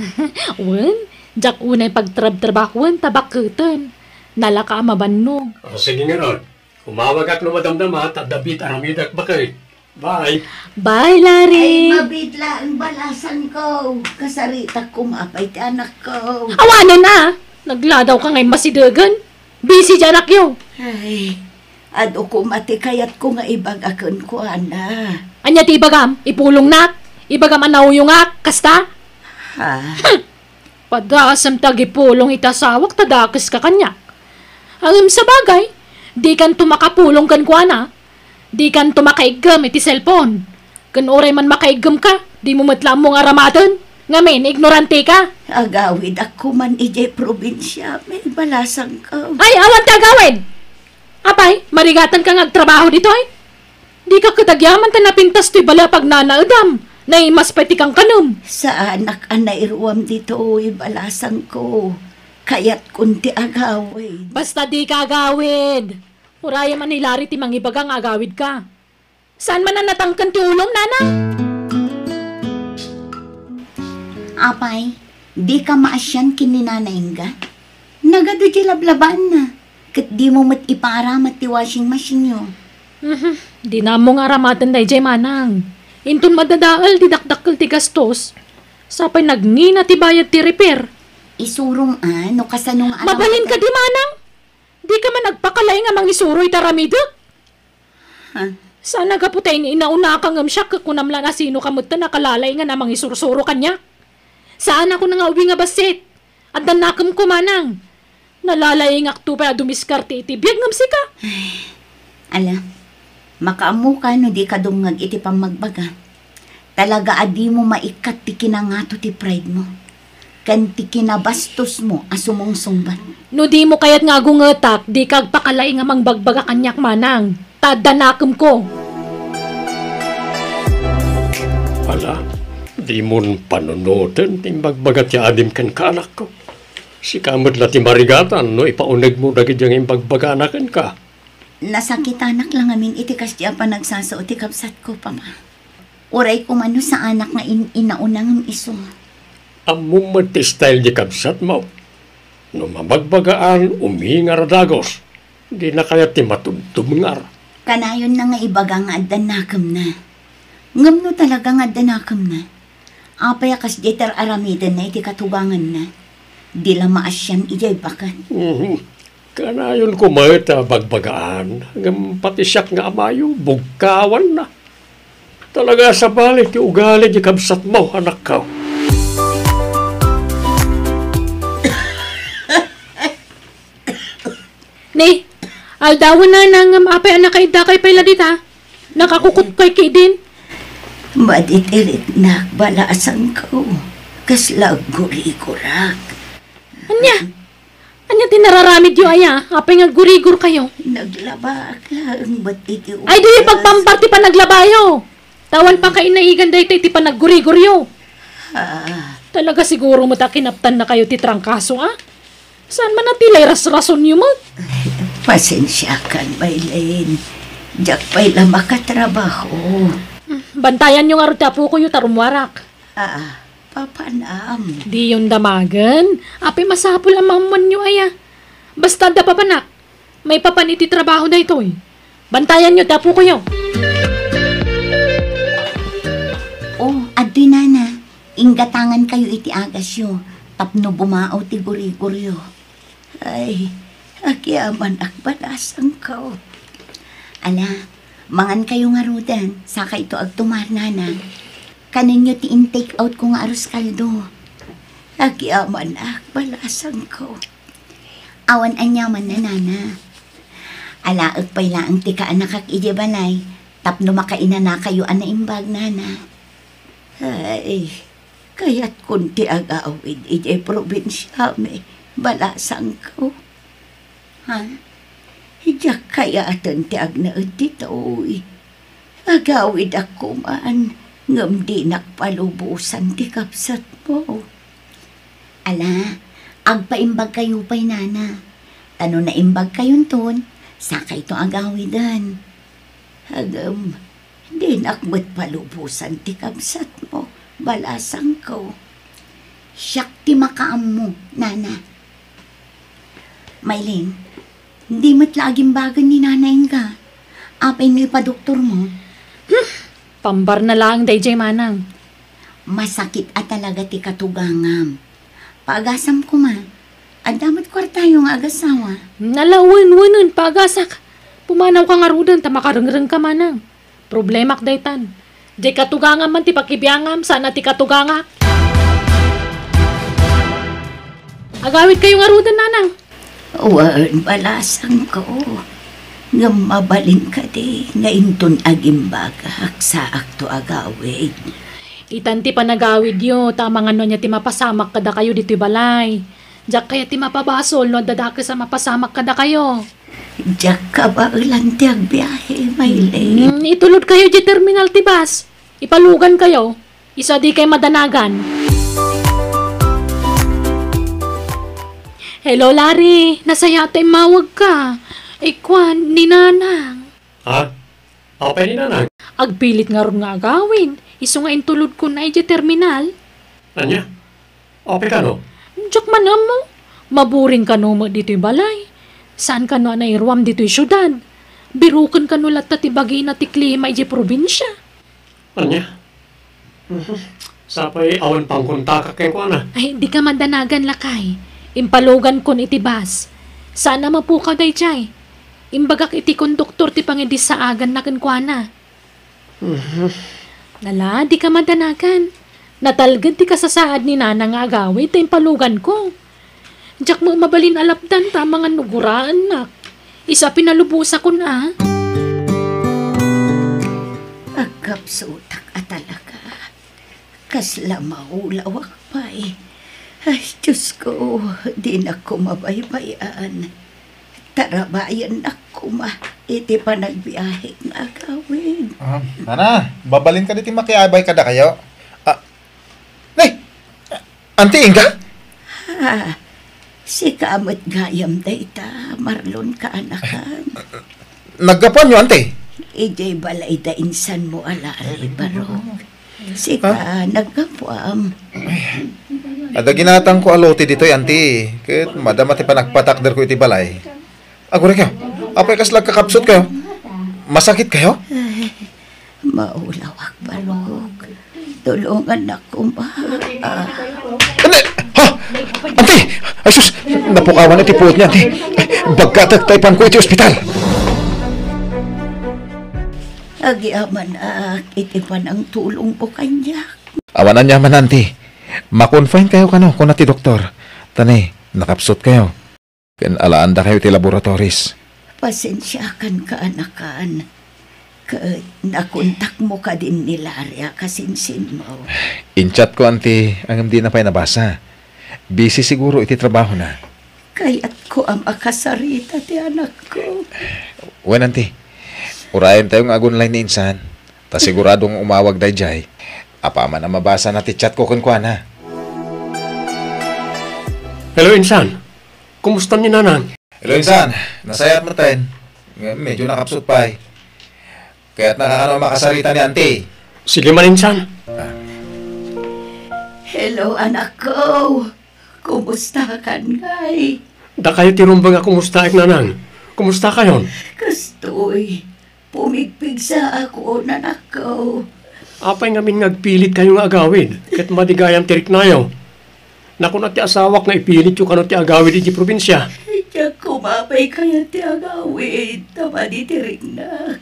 Wen, diak unay pagtrabtrabahuen ta bakketen. Nalaka a mabannog. O, sige ngarud. Umawagak no madamdama, ta adda biit a aramidek, bakay. Bye. Bye, Larry. Ay, mabiit laeng, balasangko. Kasaritak koma pay ti anakko. Awanen a! Nagladaw ka ngay masidegen. Busy diay anakyo. Ay, adu koma ti kayatko nga ibaga kenkuana. Ania ti ibagam? Ipulongnak? Ibagam a nauyongak? Kasta? Ha? Hmm. Padasem ti agipulong iti asawak ta dakeska kaniak. Ngem sabagay, dikanto makapulong kenkuana. Dikanto makaiggem iti cellphone. Ken uray man makaiggem-ka, dimo met la ammo nga aramaten. Ngamin, ignorante ka. Agawidak koman idiay probinsia, may balasangko. Ay, awan ti agawid! Apay, marigatanka nga agtrabaho ditoy? Dika ket agyaman ta napintas toy balay a pagnanaedam. Naimas pay ti kankanem. Saanak a nairuam ditoy, balasangko. Kayatkon ti agawid. Basta dika agawid. Urayem a ni Larry ti mangibaga nga agawidka. Saan man a natangken ti ulom, nanang? Apay, dika maasian ken ni Nanay Inga? Nagadu diay lablabaanna, ket dimo met ipaaramat ti washing machine-yo. Mhm, dina ammo nga aramaten daydiay, manang. Inton madadael ti dakdakkel ti gastos, sapay nagngina ti bayad ti repair. Isurom a, no kasano nga aramiden. Mabalin kadi, manang? Dika man agpakalaing a mangisuro iti aramidek? Ha? Saan a gapu ta in-inaunaka ngem siak ket kunam laeng a sinoka metten a kalalaingan a mangisursuro kaniak. Saan a kuna nga ubing a bassit. Adda nakemko, manang. Nalalaingakto pay a dumiskarte iti biag ngem sika. Ay, ala, makaammoka no dika dumngeg iti pammagbaga. Talaga a dimo maikkat ti kinangato ti pride-mo ken ti kinabastosmo a sumungsungbat. No dimo kayat nga agungetak, dika agpakalaing a mangbagbaga kaniak, manang, ta adda nakemko. Ala, dimon panunoten ti imbagbaga ti adim kenka, anakko. Sika met la ti marigatan no ipaunegmo dagiti nga imbagbagana kenka. Nasakitanak la ngamin iti kasdi a panagsasao ti kabsatko, Papa. Uray koma no saanak nga in-inauna ngem isu. Ammom met ti style ti kabsatmo. No mabagbagaan, umingar a dagus. Dina kayat ti matubtubngar. Kanayonna nga ibaga nga adda nakemna. Ngem no talaga nga adda nakemna, apay a kasdiay ti ar-aramidenna iti katuganganna? Di la maasian idiay baket. Mhm. Kanayon koma met a bagbagaan, ngem pati siak nga amayo, bugkawanna. Talaga a sabali ti ugali ti kabsatmo, anakko. Ni, aldawen, nanang, ngem apay a nakaiddakay pay la dita? Nakakukutkay ketdin. Madi ti riknak, balasangko. Kasla aggurigurak. Ania? Ania ti nararamidyo aya? Apay nga aggurigurkayo? Naglabaak laeng met iti oras. Ay, diyo pagpampar ti panaglabayo. Ta awan pakainaigan daytoy ti panagguriguryo. Ah. Talaga siguro met a kinaptannakayo ti trangkaso, a? Saan man a ti lay rasrasonyo met? Ay, pasensiakan, Maylin. Diak pay la makatrabaho. Hmm, bantayanyo ngarud ti apokoyo ta rummuarak. Ah, papanam. Diyon damagen. Apay masapul a maammoanyo aya. Basta adda papanak. Maipapan iti trabaho daytoy. Bantayanyo ti apokoyo. O, adtoy, nana. Inggatangankayo iti agasyo tapno bumao ti guriguryo. Ay, agyamanak, balasangko. Ala, mangankayo ngaruden, sakayto agtumar, nana. Kanenyo ti in-take out ko nga arroz caldo. Agyamanak, balasangko. Awan aniamanna, nana. Alaek pay laeng ti kaanakak idiay balay tapno makainanakayo a naimbag, nana. Ay, kayatkon ti agawid idiay probinsiami, balasangko. Ha? Diak kayaten ti agnaed ditoy. Agawidak koman, ngem dinak palubosan ti kabsatmo. Ala, agpaimbagkayo pay, nana. Ta no naimbagkayonton, sakayto agawiden. Ngem, dinak met palubosan ti kabsatmo, balasangko. Siak ti makaammo, nana. Maylin, di met la agimbagen ni Nana Inga. Apay no ipadoktormo? Hmm, pambarna laeng daydiay, manang. Masakit a talaga ti katugangam. Paagasam koma. Adda met kuartayo nga agasawa. Nala, wen, wenen, paagasak. Pumanawka ngaruden ta makarengrengka, manang. Problemak daytan. Diay katugangam man ti pakibiangam, saan a ti katugangak. Agawidkayo ngaruden, nanang. Wen, balasangko. Ngem mabalin kadi nga inton agimbagak, saakto agawid. Itan ti panagawidyo, ta amangan no ania ti mapasamak kadakayo ditoy balay. Diak kayat ti mapabasol no adda dakes a mapasamak kadakayo. Diak kabaelan ti agbiahe, Maylin. Hmm, itulodkayo diay terminal ti bus. Ipalugankayo. Isu a dikay madanagan. Hello, Larry. Nasayaat ta immawagka. Ikuan, ni Nanang. Ha? Apay ni Nanang? Agpilit ngarud nga agawid. Isu nga intulodkon idiay terminal. Ania? Apay kano? Diak man ammo. Maburing kano met ditoy balay. Saan kano a nairuam ditoy siudad. Biroken kano latta ti bagina ti klima idiay probinsia. Ania? Mhm. Sapay awan pangkontakak kenkuana. Ay, dika madanagan, lakay. Impalugankon iti bus. Saan a mapukaw daydiay. Imbagak iti konduktor ti pangidisaaganna kenkuana. Mhm. Ala, dika madanagan. Natalged ti kasasaad ni Nana nga agawid ta impaluganko. Diak met mabalin a lapdan ta amangan no guraennak. Isu a pinalubosakon a. Agkapsutak a talaga. Kasla maulawak pay. Ay, Diosko, dinakon mabaybay-an. Tarabayennak koma iti panagbiahek nga agawid. Ah, Nana, babalinka ditoy makiabay kadakayo. Ah, nay, Auntie Inga? Ha, sika met gayam dayta, Marlon kaanakan. Naggapuanyo, Auntie? Idiay balay da insanmo a Larry, Barok. Sika, naggapuam. Adda ginatangko a lote ditoy, Auntie. Ket madama ti panagpatakderko iti balay. Aguraykayo, apay kasla agkakapsutkayo? Masakitkayo? Ay, maulawak, Barok. Tulongannak koma. Ah. Ania? Ha? Auntie! Ay sus! Napukawan iti puot ni Auntie. Bagkatek ta ipanko iti ospital. Agyamanak iti panangtulongmo kaniak. Awan aniaman, Auntie. Ma-confinekayo kano, kuna ti doktor. Ta ni, nakapsutkayo. Ken alaandakayo iti laboratories. Pasensiakan kaanakan. Ket nakontakmo kadin ni Larry a kasinsinmo? In-chatko, Auntie, ngem dina pay nabasa. Busy siguro iti trabahona. Kayatko a makasarita ti anakko. Wen, Auntie. Urayentayo nga agunlay ni insan. Ta sigurado nga umawag daydiay. Apaman a mabasana ti chatko kenkuana. Hello, insan. Kumusta ni Nanang? Hello, insan. Nasayaat metten. Ngem medyo nakapsut pay. Kayatnaka kano a makasarita ni Auntie. Sige man, insan. Ah. Hello, anakko. Kumustakan ngay? Dakayo ti rumbeng a kumustaek, Nanang. Kumustakayon? Kastoy. Pumigpigsaakon, anakko. Apay ngamin nga agpilitkayo nga agawid, ket madi gayam ti riknayo? Nakuna ti asawak nga ipilityo kano ti agawid idiay probinsia. Diak koma pay kayat ti agawid, ta madi ti riknak.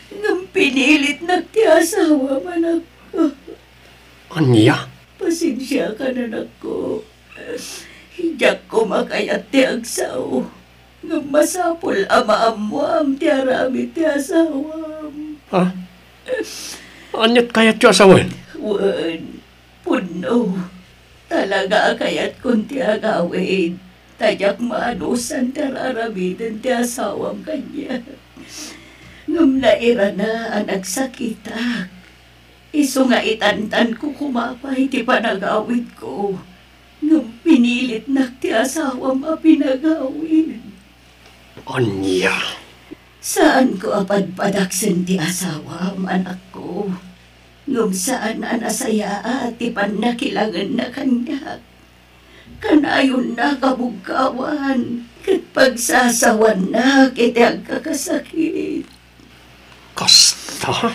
Ngem pinilitnak ti asawam, anakko. Ania? Pasensiakan, anakko. Diak koma kayat ti agsao. Ngem masapul a maammoam ti aramid ti asawam. Ha? Aniat kayatyo a sawen? Wen, pudno. Talaga a kayatkon ti agawid, ta diak maanusan ti ar-aramiden ti asawam kaniak. Ngem nairana a nagsakitak. Isu nga itantanko koma pay ti panagawidko, ngem pinilitnak ti asawam a pinagawid. Ania? Saanko a padpadaksen ti asawam, anakko. Ngem saan a nasayaat ti pannakilangenna kaniak. Kanayonnak a bugkawan ket pagsasawannak iti agkakasakit. Kasta?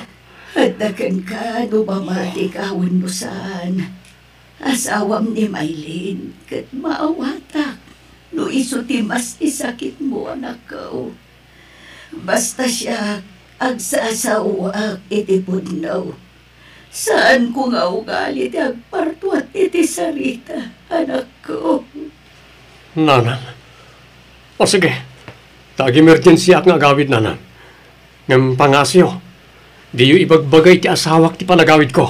Adda kenka no mamatika wenno saan. Asawam ni Maylin ket maawatak no isu ti mas isakitmo, anakko. Basta siak, agsasaoak iti pudno. Saanko nga ugali ti agpartuat iti sarita, anakko. Nanang. O sige, ta ag-emergensiak nga agawid, Nanang. Ngem pangasiyo, diyo ibagbaga iti asawak ti panagawidko.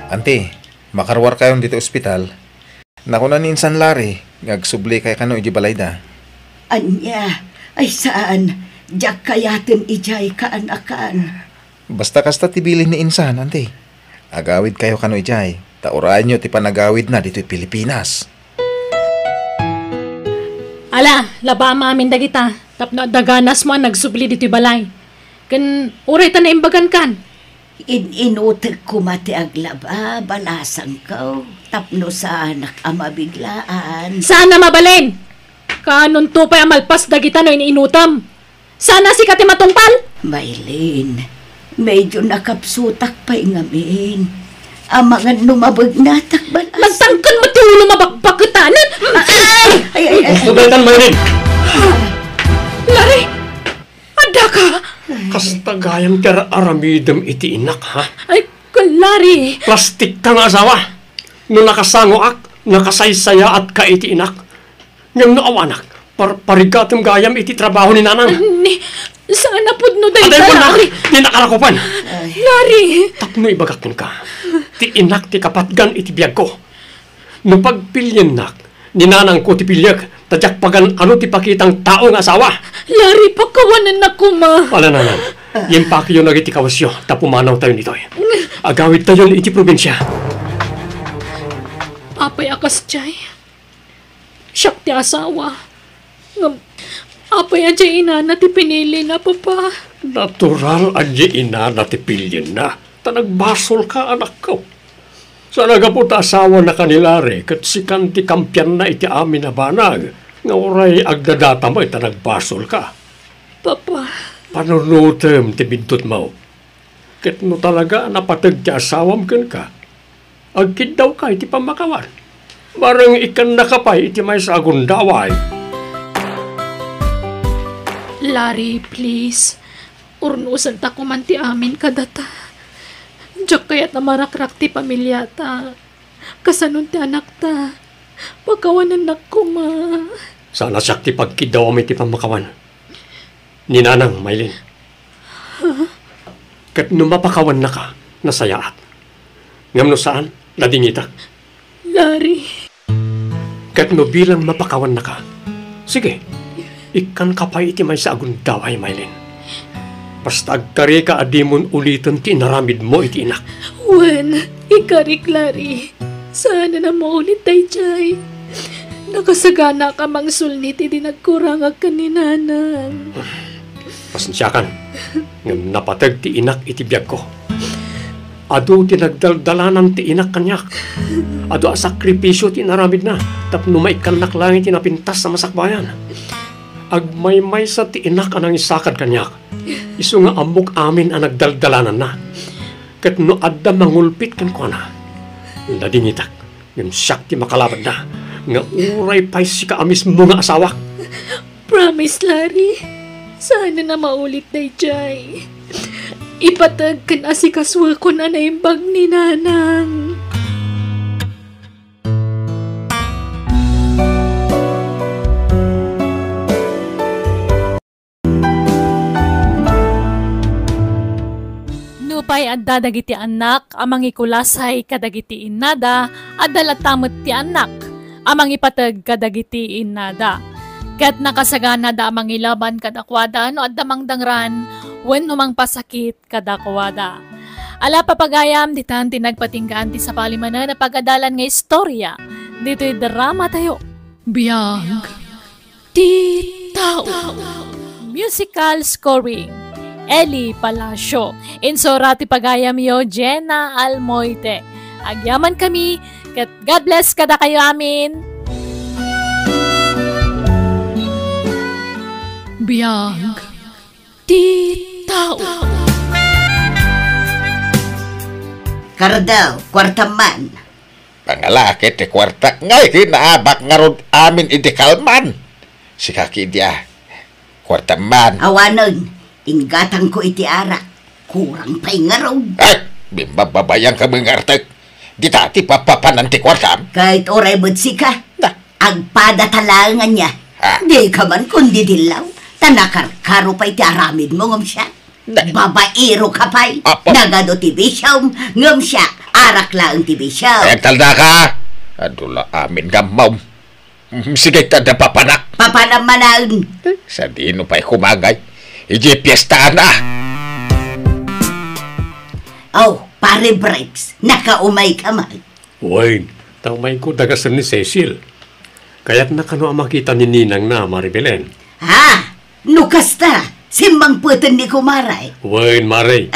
Auntie, makaruarkayon ditoy ospital. Nakuna ni Insan Larry nga agsublikay kano idiay balayda. Ania? Ay saan, diak kayaten idiay kaanakan. Basta kasta ti bilin ni insan, anti. Agawidkayo kano idiay, ta urayenyo ti panagawidna ditoy Pilipinas. Ala, labaa amin dagita, tapno adda ganasmo a nagsubli ditoy balay. Ken uray ta naimbagankan. In-inutek koma ti aglaba, balasangko, tapno saanak a mabiglaan. Saan a mabalin? Kaanonto pay a malpas dagita no in-inutem? Saan a sika ti matungpal? Maylin, medyo nakapsutak pay ngamin. Amangan no mabegnatak balas. Nagtangken mo ti ulo mabakbaketanen. Ay, ay, ay, ay. Gusto daytan, Maylin. Larry! Addaka! Kasta gayam ti ar-aramidem iti inak, ha? Ay, Larry! Plastikka nga asawa! No nakasangoak, nakasaysayaatka iti inak. Ngem no awanak, par-, parigatem gayam iti trabaho ni nanang. Ni, saan a pudno dayta, Larry? Di nakarakupan. Larry! Tapno ibagak kenka, ti inak ti kapatgan iti biagko. No pagpiliennak, ni nanangko ti piliek, ta diak pagan-ano ti pakitang tao nga asawa. Larry, pakawanennak koma. Ala, nanang, impakiyo dagiti kawesyo, ta pumanawtayon ditoy. Agawidtayon iti probinsia. Apay a kasdiay? Siak ti asawa. Ngem, apay a diay inana ti pinilina, Papa? Natural a diay inana ti pilienna, ta nagbasolka, anakko. Saan a gapu ta asawanaka ni Larry ket sikan ti kampianna iti amin a banag nga uray agdadata met ta nagbasolka. Papa. Panunotem ti bintutmo. Ket no talaga a napateg ti asawam kenka, agkiddawka iti pammakawan. Bareng ikkannaka pay iti maysa a gundaway. Larry, please. Urnosenta koman ti amin kadata. Diak kayat a marakrak ti pamiliata. Kasanon ti anakta? Pakawanennak koma. Saan a siak ti pagkiddawam iti pammakawan. Ni nanang, Maylin. Ket no mapakawannaka, nasayaat. Ngem no saan, nadingitak. Larry. Ket no bilang mapakawannaka, sige, ikkanka pay iti maysa a gundaway, Maylin. Basta agkarika a dimon uliten ti inaramidmo iti inak. Wen, ikarik, Larry. Saanen a maulit daydiay. Nakasaganak a mangsulnit idi nagkurangak ken ni nanang. Pasensiakan, ngem napateg ti inak iti biagko. Adu ti nagdaldalanan ti inak kaniak. Adu a sakripisio ti inaramidna tapno maikkannak laeng iti napintas a masakbayan. Agmaymaysa ti inak a nangisakad kaniak, isu nga ammok amin a nagdaldalananna. Ket no adda mangulpit kenkuana, nadingitak. Ngem siak ti makalabadna nga uray pay sika a mismo nga asawak. Promise, Larry. Saanen a maulit daydiay. Ipateg ken asikasuekon a naimbag ni nanang. Nupay adda dagiti annak a mangikulasay kadagiti innada, adda latta met ti annak a mangipateg kadagiti innada. Ket nakasaganada a mangilaban kadakuada no adda mangdangran wenno mangpasakit kadakuada. Ala, papagayam, ditan ti nagpatinggaan ti sapay manen a pagadalan nga istorya ditoy dramatayo. Biag ti tao. Musical scoring, Eli Palacio. Insura ti pagayamyo, Jenna Almoite. Agyamankami, ket God bless kadakayo amin. Biag ti tao. Kardaw, kuartam man. Pangalaki ti kuartak ngay, kinaabak ngarud amin idi kalman. Sika kidi a, kuartam man. Awanen, inggatangko iti arak. Kurang pay ngarud. Ay, bimbababayan ka, mga artek. Dita ti papapanan ti kuartam. Kahit oray met sika, Na. Agpada ta laeng ania. Ah. Di ka man kundi dillaw. Ta nakarkaro pay ti aramidmo ngem siak. Na. Babaero ka pay. Apo. Nagadu ti bisiom, ngem siak, arak laeng ti bisiom. Ay, agtalna ka. Adu la amin nga ammom. Mm, sige, ta da papanak. Papanam manaen. Eh, sadino pay kumagay? Iti piesta na. Oh, Pare Briggs, nakaumay ka man. Wen, ta umayko dagasen ni Cecil. Kayatna kano a makita ni ninangna, Mare Belen. Ha? No kasta, simmangpeten ni kumare. Wen, Mare.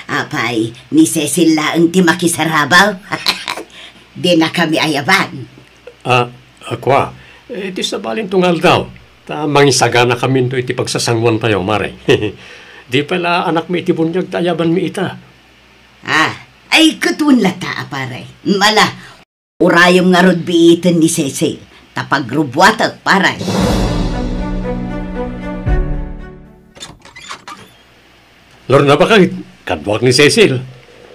Apay, ni Cecil laeng ti makisarabaw? Dinakami ayaban. Ah, a kua, eh, iti sabalinto nga aldaw, ta mangisaganakaminto iti pagsasanguantayo, Mare. Di pay la anakmi iti buniag ta ayabanmi ita. Ah, ay, ket wen latta a pare. Mala, urayem ngarud biiten ni Cecil, ta pagrubuatek, pare. Lorna, baket, kaduak ni Cecil.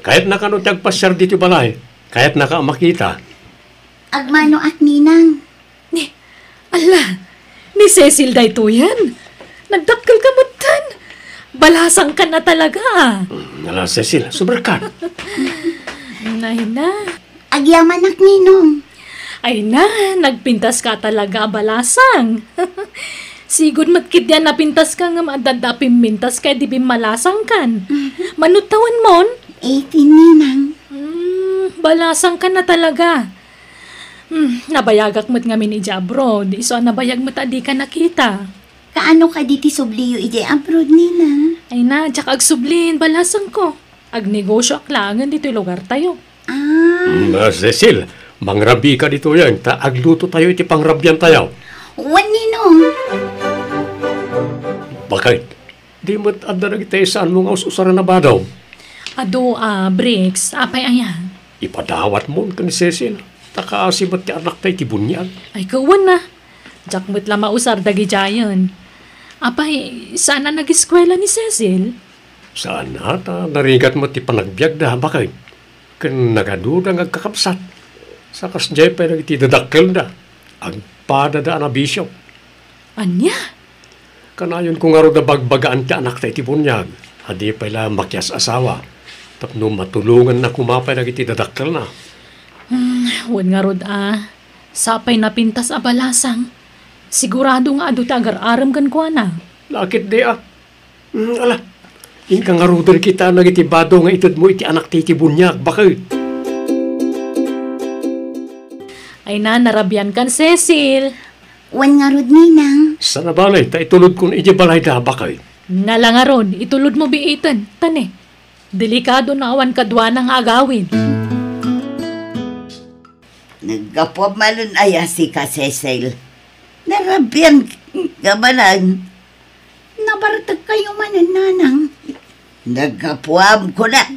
Kayatna kano ti agpasiar ditoy balay. Kayatnaka a makita. Agmanoak, ninang. Ni, ala, ni Cecil daytoyen. Nagdakkel ka metten. Balasangkan a talaga. Mm, ala, Cecil, suberkan. Ay na. Agyamanak, ninong. Ay na, nagpintas ka talaga a balasang. Sigud met ketdi a napintas ka ngem adda a pimmintas ka idi bimmalasangkan. Mhm. Mano ti awanmon? Eighteen, ninang. Hmm, balasangkan a talaga. Hmm, nabayagak met ngamin idiay abroad. Isu a nabayag met a dika nakita. Kaano kadi ti subliyo idiay abroad, ninang? Ay na, diak agsubli, balasangko. Agnegosioak laengen ditoy lugartayo. Ah. Mm, ah, Cecil, mangrabiika ditoyen, ta aglutotayo iti pangrabiantayo. Wen, ninong. Baket, di met adda dagiti saanmo nga us-usaran a badom? Adu, ah, Briggs, apay aya? Ipadawatmon ken ni Cecil, ta kaasi met ti anakta iti buniag. Ay, kawan na. Diak met la mausar dagidiayen. Apay, saan a nageskuela ni Cecil? Saan a, ta narigat met ti panagbiagda, baket. Ken nagaduda nga agkakabsat. Sa kasdiay pay dagiti dadakkelda, agpadada a nabisio. Ania? Kanayonko ngarud a bagbagaan ti anakta iti buniag, a di pay la makias-asawa, tapno matulonganna koma pay dagiti dadakkelna. Hmm, wen ngarud a, sapay napintas a balasang. Sigurado nga adu ti agar-arem kenkuana. Lakit di a. Mm, ala, inka ngaruden kita dagiti bado nga itedmo iti anakta iti buniag, baket. Ay na, narabiankan, Cecil. Wen ngarud, ninang. Sana bale, ta itulodkon idiay balayda, baket. Nala ngarud, itulodmo biiten, ta ne, delikado no awan kaduana nga agawid. Naggapuam manen aya sika, Cecil? Narabian ka manen? Nabartekkayo manen, nanang. Naggapuam, kunak.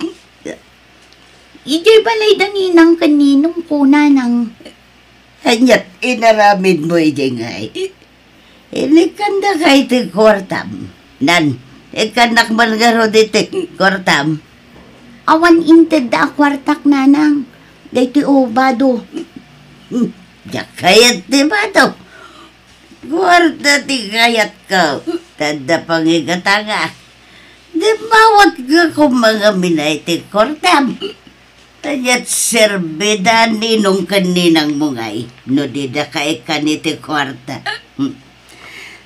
Idiay balayda ninang ken ninongko, nanang. Aniat inaramidmo idiay ngay? Inikkandaka iti kuartam. Nan, ikkannak man ngarud iti kuartam. Awan intedda a kuartak, nanang. Daytoy ubado. Diak kayat ti bado. Kuarta ti kayatko. Tadda pangigatanga. Dimmawatko koma ngamin iti kuartam. Aniat serbida ninong ken ninangmo ngay, no dida ka ikkan iti kuarta. Hmm.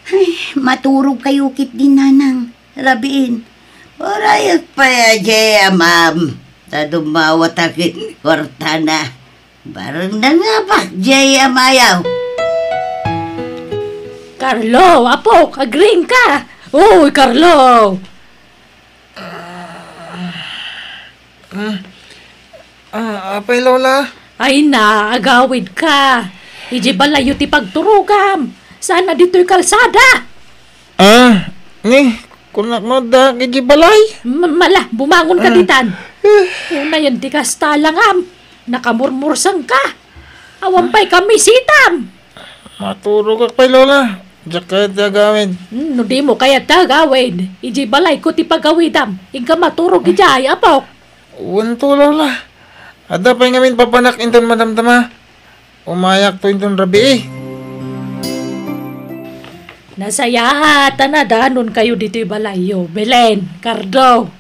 Ay, maturog kayo ketdi, nanang. Rabiin, urayek pay a jay amam, ta dummawatak iti kuartana. Bareng nangapak jay amayo. Carlo, apok, agring ka! Uy, Carlo! Ah, ah, apay, Lola? Ay na, agawid ka. Idiay balayyo ti pagturogam. Saan a ditoy kalsada? Ah, ni, kunak mo da idiay balay? M-, mala, bumangon ka Ah. ditan. Eh. Unayen ti kasta langam. Nakamurmursang ka. Awan pay kami sitam. Maturog ak pay, Lola. Diak kayat ti agawid. Hmm, no di mo kayat ti agawid, idiay balayko ti pagawidam. Inka maturog idiay, apok. Wen to, Lola. Adda pay ngamin papanak inton madamdama. Umayakto inton rabii. Nasayaat a nadanon kayo ditoy balayyo, Belen, Cardo.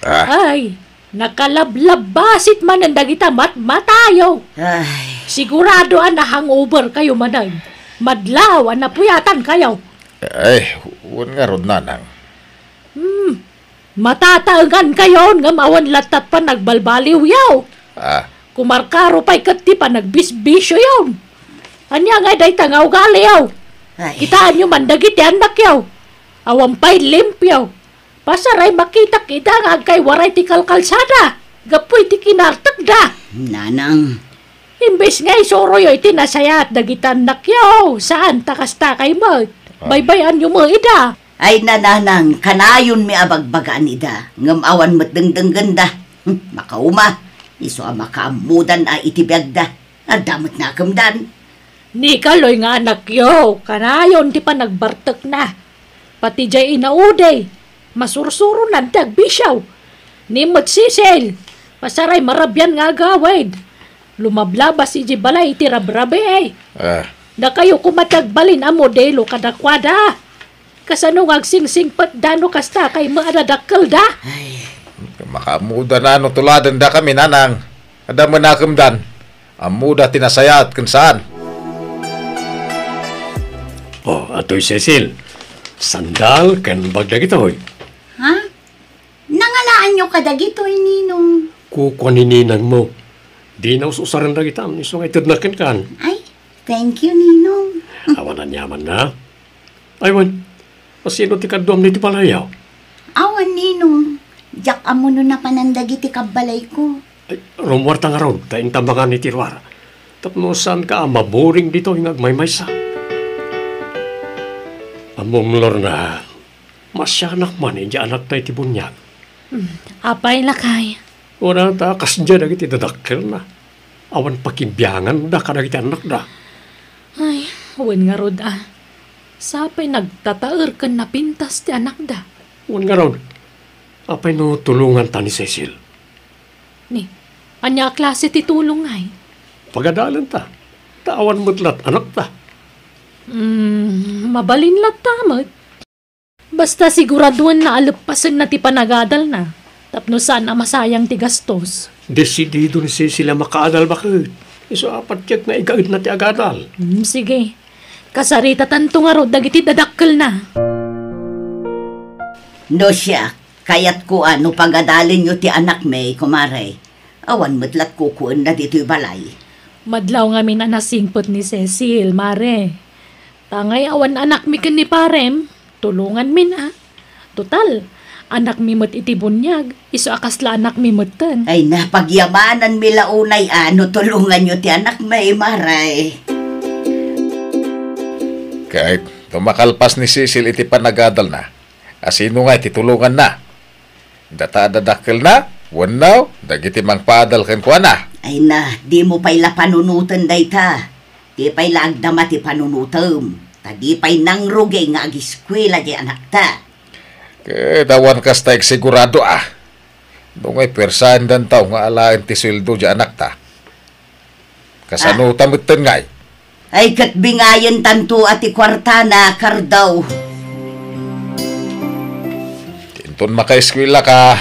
Ah. Ay, nakalablabbasit manen dagita matmatayo. Ay, Sigurado a na-hangover kayo manen. Madlaw a napuyatan kayo. Ay, wen ngarud, nanang. Hmm, matataengan kayon ngem awan lattat panagbalbaliwyo. Ah. Kumarkaro pay ket ti panagbisbisioyon. Ania ngay dayta nga ugaliyo? Ay. Kitaenyo man dagiti annakyo. Awan pay limpio. Pasaray makitak ida nga agkaywaray ti kalkalsada gapu iti kinartekda. Nanang. Imbes nga isuroyo iti nasayaat dagiti annakyo, saan ta kasta kay met. Ah. Baybay-anyo met ida. Ay, nanang, kanayonmi a bagbagaan ida, ngem awan met dengdenggenda. Hmm, makauma, isu a makaammodan a iti biagda. Adda met nakemdan. Ni kaloy nga anakyo, kanayon ti panagbartekna. Pati jay inaudi, masursuronan ti agbisio. Ni met Cecil, pasaray marabian nga agawid. Lumablabas iti balay iti rabrabi. Ah. Dakayo koma ti agbalin a modelo kadakuada. Kasano nga agsingsingpetda no kasta kay met a dadakkelda? Ay. Makaammoda no tuladendakami, nanang. Adda met nakemdan. Ammoda ti nasayaat ken saan. Oh, atoy Cecil. Sandal ken bag dagitoy. Ha? Nangalaanyo kadagitoy, Ninong? Kukua ni ninangmo. Dina us-usaren dagitam, isu nga itedna kenkan. Ay, thank you, Ninong. Awan aniamanna. Ay, wen, asino ti kaduam iti balayyo? Awan, Ninong. Diak ammo no napanan dagiti kabbalayko. Ay, rummuarta ngarud, ta intabangan iti ruar. Tapno saanka a maburing ditoy nga agmaymaysa. Ammom, Lorna, masianak man idiay anakta iti buniag. Mm, apay, lakay? Wen, ta kasdiay dagiti dadakkelna. Awan pakibianganda kadagiti annakda. Ay, wen ngarud a. Sapay nagtataer ken napintas ti anakda. Wen ngarud, apay no tulonganta ni Cecil? Ni, ania a klase ti tulong ngay? Pagadalenta. Ta awan met lat anakta. Mm, mabalin latta met. Basta siguraduenna a leppasenna ti panagadalna, tapno saan a masayang ti gastos. Desidido ni Cecil a makaadal baket. Isu a patiek nga igaedna ti agadal. Hmm, sige. Kasaritatanto ngarud dagiti dadakkelna. No siak, kayatko a no pagadalenyo ti anakmi, kumare. Awan met lat kukuenna ditoy balay. Madlaw ngamin a nasingpet ni Cecil, mare. Tangay awan anakmi ken ni parem, tulonganmin a. Total, anakmi met iti buniag, isu a kasla anakmi metten. Ay, napagyamananmi la unay a no tulonganyo ti anakmi, mare. Ket no makalpas ni Cecil iti panagadalna, asino ngay ti tulonganna? Data a dadakkelna wenno dagiti mangpaadal kenkuana? Ay na, dimo pay la panunoten dayta. Di pay la agdama ti panunotem, ta di pay nangrugi nga agiskuela diay anakta. Ket awan kasta agsigurado a. No ngay puersaendanto nga alaen ti sueldo diay anakta. Kasano ta metten ngay? Ay, ket bingayentanto a ti kuartana, Kardaw. Inton makaeskuelaka,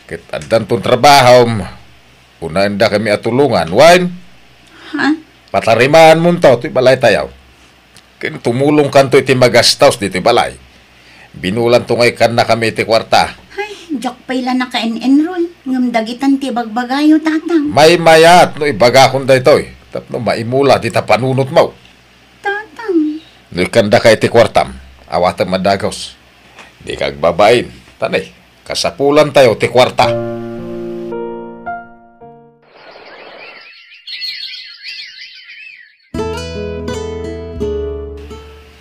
ket addanton trabahom, unaendakami a tulongan, wen? Ha? Patarimaanmonto toy balaytayo. Ken tumulongkanto iti magastos ditoy balay. Binulanto ngay kannakami iti kuarta. Ay, diak pay la naka-en-enroll. Ngem dagitan ti ibagbagayo, Tatang. Maymayat no ibagakon daytoy, tapno maimula dita panunotmo. Tatang. No ikkandaka iti kuartam, awatem a dagus. Dika agbabain, ta ne, kasapulantayo ti kuarta.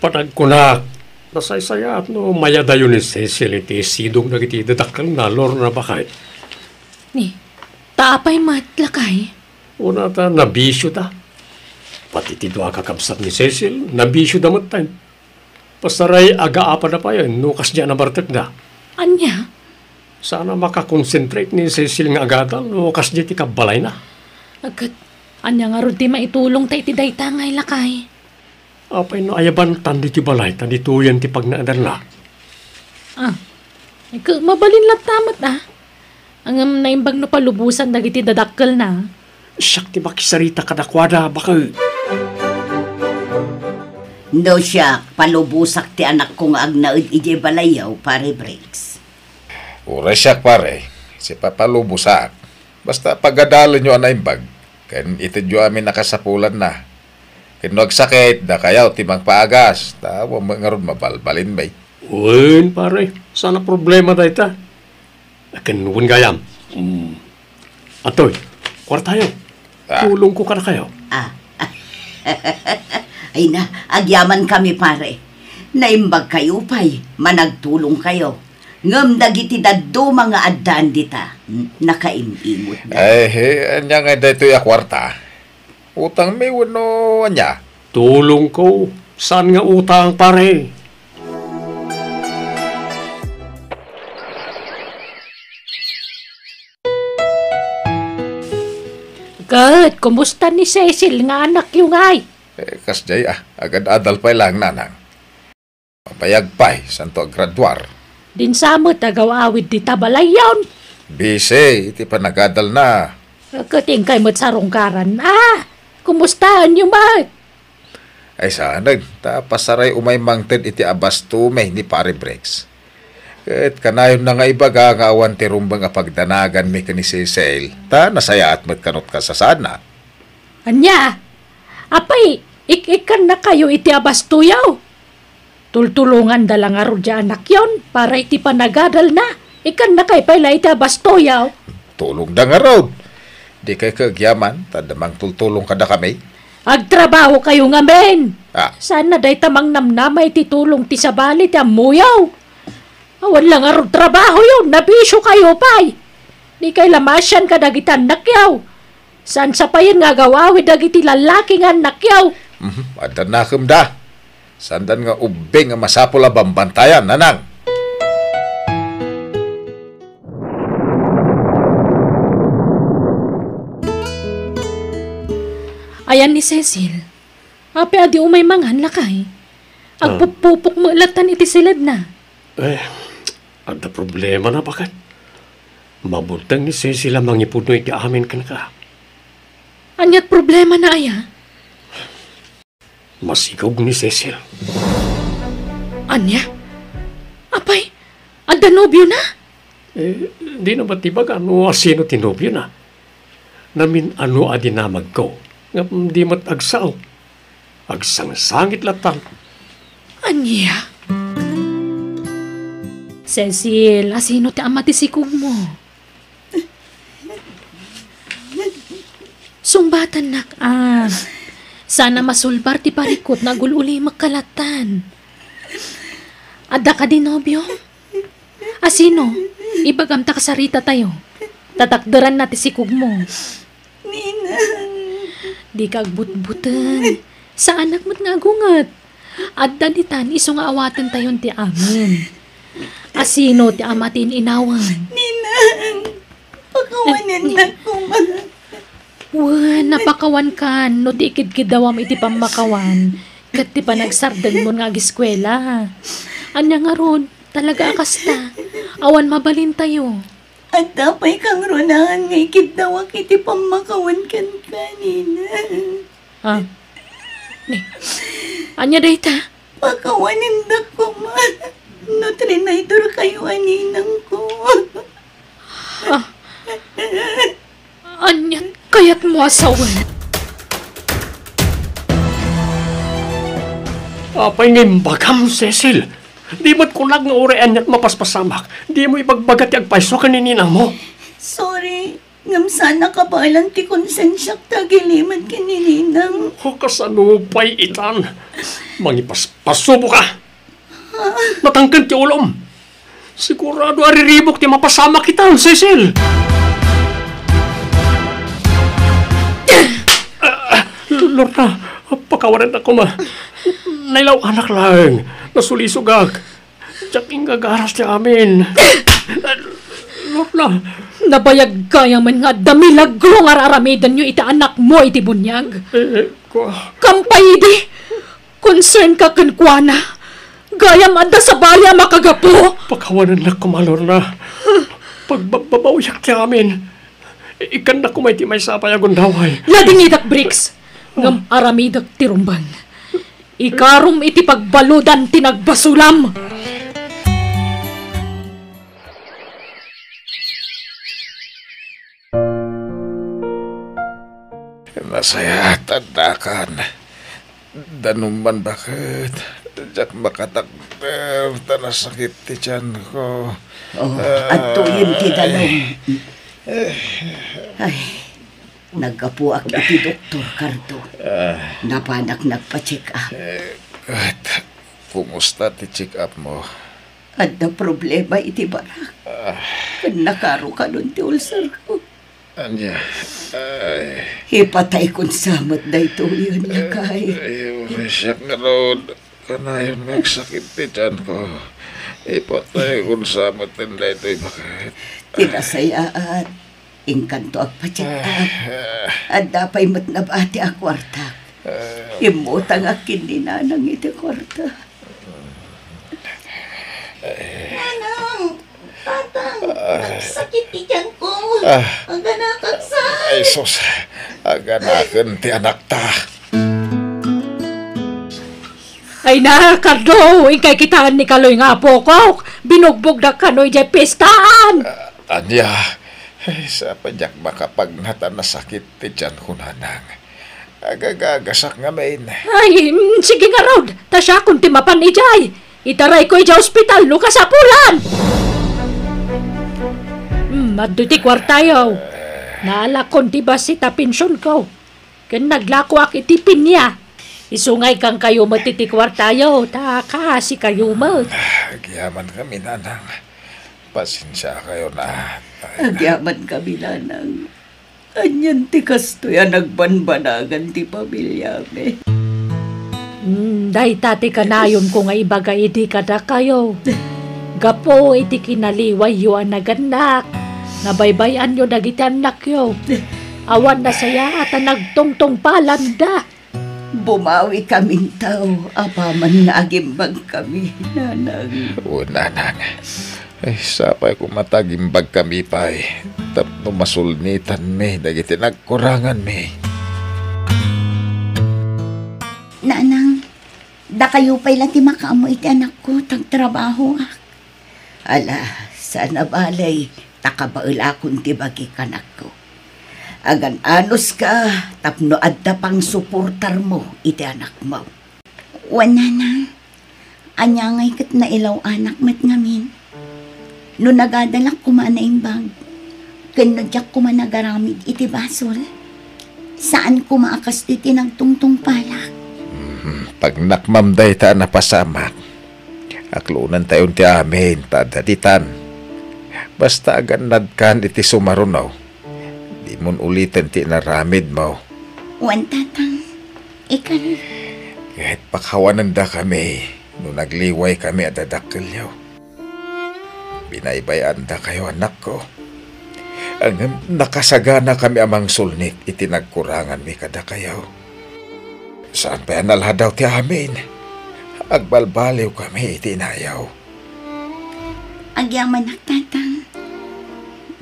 Panagkunak, nasaysayaat no mayadayo ni Cecil iti sidong dagiti dadakkelna, Lorna, baket. Ni, ta apay met, lakay? Una ta, nabisio ta. Pati ti dua a kakabsat ni Cecil, nabisio da metten. Pasaray agaapada pay no kasdiay a nabartekda. Ania? Saan a makakonsentrate ni Cecil nga agadal no kasdiay ti kabbalayna. Ket, ania ngarud ti maitulongta iti dayta ngay, lakay? Apay no ayabantan ditoy balay ta ditoyen ti pagnaedanna? Ah, ket mabalin latta met a. Ngem naimbag no palubosan dagiti dadakkelna. siak ti makisarita kadakuada, baket. No siak, palubosak ti anakko nga agnaed idiay balayyo, Pare Briggs. Uray siak, pare, sipapalubosak. Basta pagadalenyo a naimbag, ken itedyo amin a kasapulanna. Ken no agsakit, dakayo ti mangpaagas, ta awan met ngarud mabalbalinmi. Wen, pare, saan a problema dayta. Ken wen gayam. Mm. Antoy, kuartayo. Ah. Tulongko kadakayo. Ah. Ay na, agyamankami, pare. Naimbagkayo pay, managtulongkayo. Ngem dagiti dadduma nga addaan dita, n-, nakaim-imotda. Ay, he, ania ngay daytoy a kuarta? Utangmi wenno ania? Tulongko, saan nga utang, pare? Ket, kumusta ni Cecil nga anakyo ngay? Eh, kasdiay, ah, agad-adal pay laeng, nanang. Mabayag pay, saanto agraduar. Dinsa met agaw-awid dita balayyon. Busy iti panagadalna. Ket inkay met sarungkaran. Ah, kumustaenyo met? Ay, saanen, ta pasaray umay mangted iti abastomi ni Pare Briggs. Ket kanayonna nga ibaga nga awan ti rumbeng a pagdanaganmi ken ni Cecil, ta nasayaat met kano ti kasasaadna. Ania? Apay, ik-ikkannakayo iti abastoyo? Tultulonganda la ngarud diay anakyon para iti panagadalna. Ikkannakay pay la iti abastoyo. Tulongda ngarud. Dikay kagyaman, ta adda mangtultulong kadakami. Agtrabahokayo ngamin. Ah. Saanna dayta mangnamnama iti tulong ti sabali ti ammoyo? Awan la ngarud trabahoyo, nabisiokayo pay. Dikay la maasian kadagiti annakyo. Saan sapayen nga agaw-awid dagiti lallaki nga annakyo. Mhm, adda nakemda. Saandan nga ubbing a masapul a bambantayan, nanang. Ayan ni Cecil. Apay a di umay mangan, lakay? Ah. Agpupupok met lattan iti siledna. Eh, adda problemana, baket. Mabuteng ni Cecil a mangipudno iti amin kenka. Ania't problemana aya? Masikog ni Cecil. Ania? Apay, adda nobiona? Eh, dina met ibaga no asino ti nobiona. Namin-ano a dinamagko, ngem di met agsao. Agsangsangit latta. Ania? Cecil, asino ti ama ti sikogmo? Sungbatannak a, saan a masulbar ti parikut nga agul-ulimek ka lattan. Adda kadi nobio? Asino? Ibagam ta kasaritatayo. Tatakderanna ti sikogmo. Ninang. Dika agbutbuteng. Saanak met nga agunget. Adda ditan isu nga awatentayon ti amin. Asino ti ama ti in-inawen? Ninang, pakawanennak koma. Wen, napakawankan no ti ikidkiddawam iti pammakawan ket ti panagsardengmon nga ageskuela. Ania ngarud, talaga a kasta, awan mabalintayo. Adda pay kangrunaan nga ikiddawak iti pammakawan kenka, Ninang. Ah. Ni, ania dayta? Pakawanendak koma no trinaydorkayo a ninangko. Ah. Ania kayatmo a sawen? Apay nga imbagam, Cecil? Di met kunak nga uray aniat mapaspasamak, dimo ibagbaga ti agpayso ken ni ninangmo? Sorry. Ngem saan a kabaelan ti konsensiak ta agilimed ken ni Ninang. O, kasano pay itan? Mangipaspasubo ka! Natangken ti ulom. Sigurado a riribuk ti mapasamak itan, Cecil! Ah, Lorna, pakawanennak koma. Nailaw-anak laeng. Nasulisogak. Diak ingagaras ti amin. Lorna. Nabayag gayamen nga adda milagro nga ar-aramidenyo iti anakmo iti buniag. Eh, eh, kua. Kampay idi, concern ka kenkuana. Gayam adda sabali a makagapu. Pakawanennak koma, Lorna. Pagbabbabawiak ti amin. Ikkannak koma iti maysa a pay a gundaway. Ladingidak, Bricks! Ngem aramidek ti rumbeng. Ikarom iti pagbaludan ti nagbasulam. Nasayaat, addakan. Danum man baket. Diak makatakder ta nasakit ti tianko. Oh, adtoyen ti danum. Ay, naggapuak iti doktor, Cardo. Napanak nagpa-check up. Eh, at, kumusta ti check up mo? Adda problema iti barak. Ken nakarukanon ti ulcer ko. Ania? Ay. Ipataykon sa met daytoyen, lakay. Ay, siak ngarud. Kanayon nga agsakit ti tianko. Ipataykon sa met daytoy baket. Ti nasayaat, inkanto agpa-check up. Adda pay met nabati a kuarta. Immutangak ken ni Nanang iti kuarta. Nanang! Tatang! Nagsakit ti tianko! Ah. Aganakak sa! Ay, sus! Aganaken ti anakta! Ay na, Cardo! Inkay kitaen ni Kaloy nga apokok! Binugbogdak kano idiay pistaan! Ah, ania? Ay, sa pay diak makapagnat a nasakit ti tianko, Nanang. Agagagasak ngamin. Ay, mm, sige ngarud, ta siakon ti mapan idiay. Itarayko idiay ospital no kasapulan. Mm, adtoy ti kuartayo. Naalakon ti bassit a pensionko. Ken naglakoak iti pinya. Isu nga ikkankayo met iti kuartayo, ta kaasikayo met. Agyamankami, Nanang. Pasensiakayo na. Agyamankami, Nanang. Anian ti kastoy a nagbanbanagan ti pamiliami? Mm, dayta ti kanayonko nga ibaga idi kadakayo. Gapu iti kinaliwayyo a nagannak, nabaybay-anyo dagiti annakyo. Awan nasayaat a nagtungtungpalanda. Bumawikaminto apaman nga agimbagkami, Nanang. O, Nanang. Ay, sapay koma ta agimbagkami pay tapno masulnitanmi dagiti nagkuranganmi. Nanang, dakayo pay la ti makaammo iti anakko, ta agtrabahoak. Ala, saan a bale, ta kabaelakon ti bagi, anakko. Agan-anuska tapno adda pangsuportarmo iti anakmo. Wen, Nanang, ania ngay ket nailaw-anak met ngamin? No nagadalak koma a naimbag, ken no diak koma nagaramid iti basol, saan koma a kastoy ti nagtungtungpalak. Mhm, pagnakmam dayta a napasamak. Aklonentayon ti amin ta adda ditan. Basta agannadkan iti sumaruno, dimon uliten ti inaramidmo. Wen, Tatang, ikan. Ket pakawanendakami no nagliwaykami a dadakkelyo. Binaybay-andakayo, anakko. Ngem nakasaganakami a mangsulnik iti nagkuranganmi kadakayo. Saan pay a naladaw ti amin. Agbalbaliwkami iti inayo. Agyamanak, Tatang.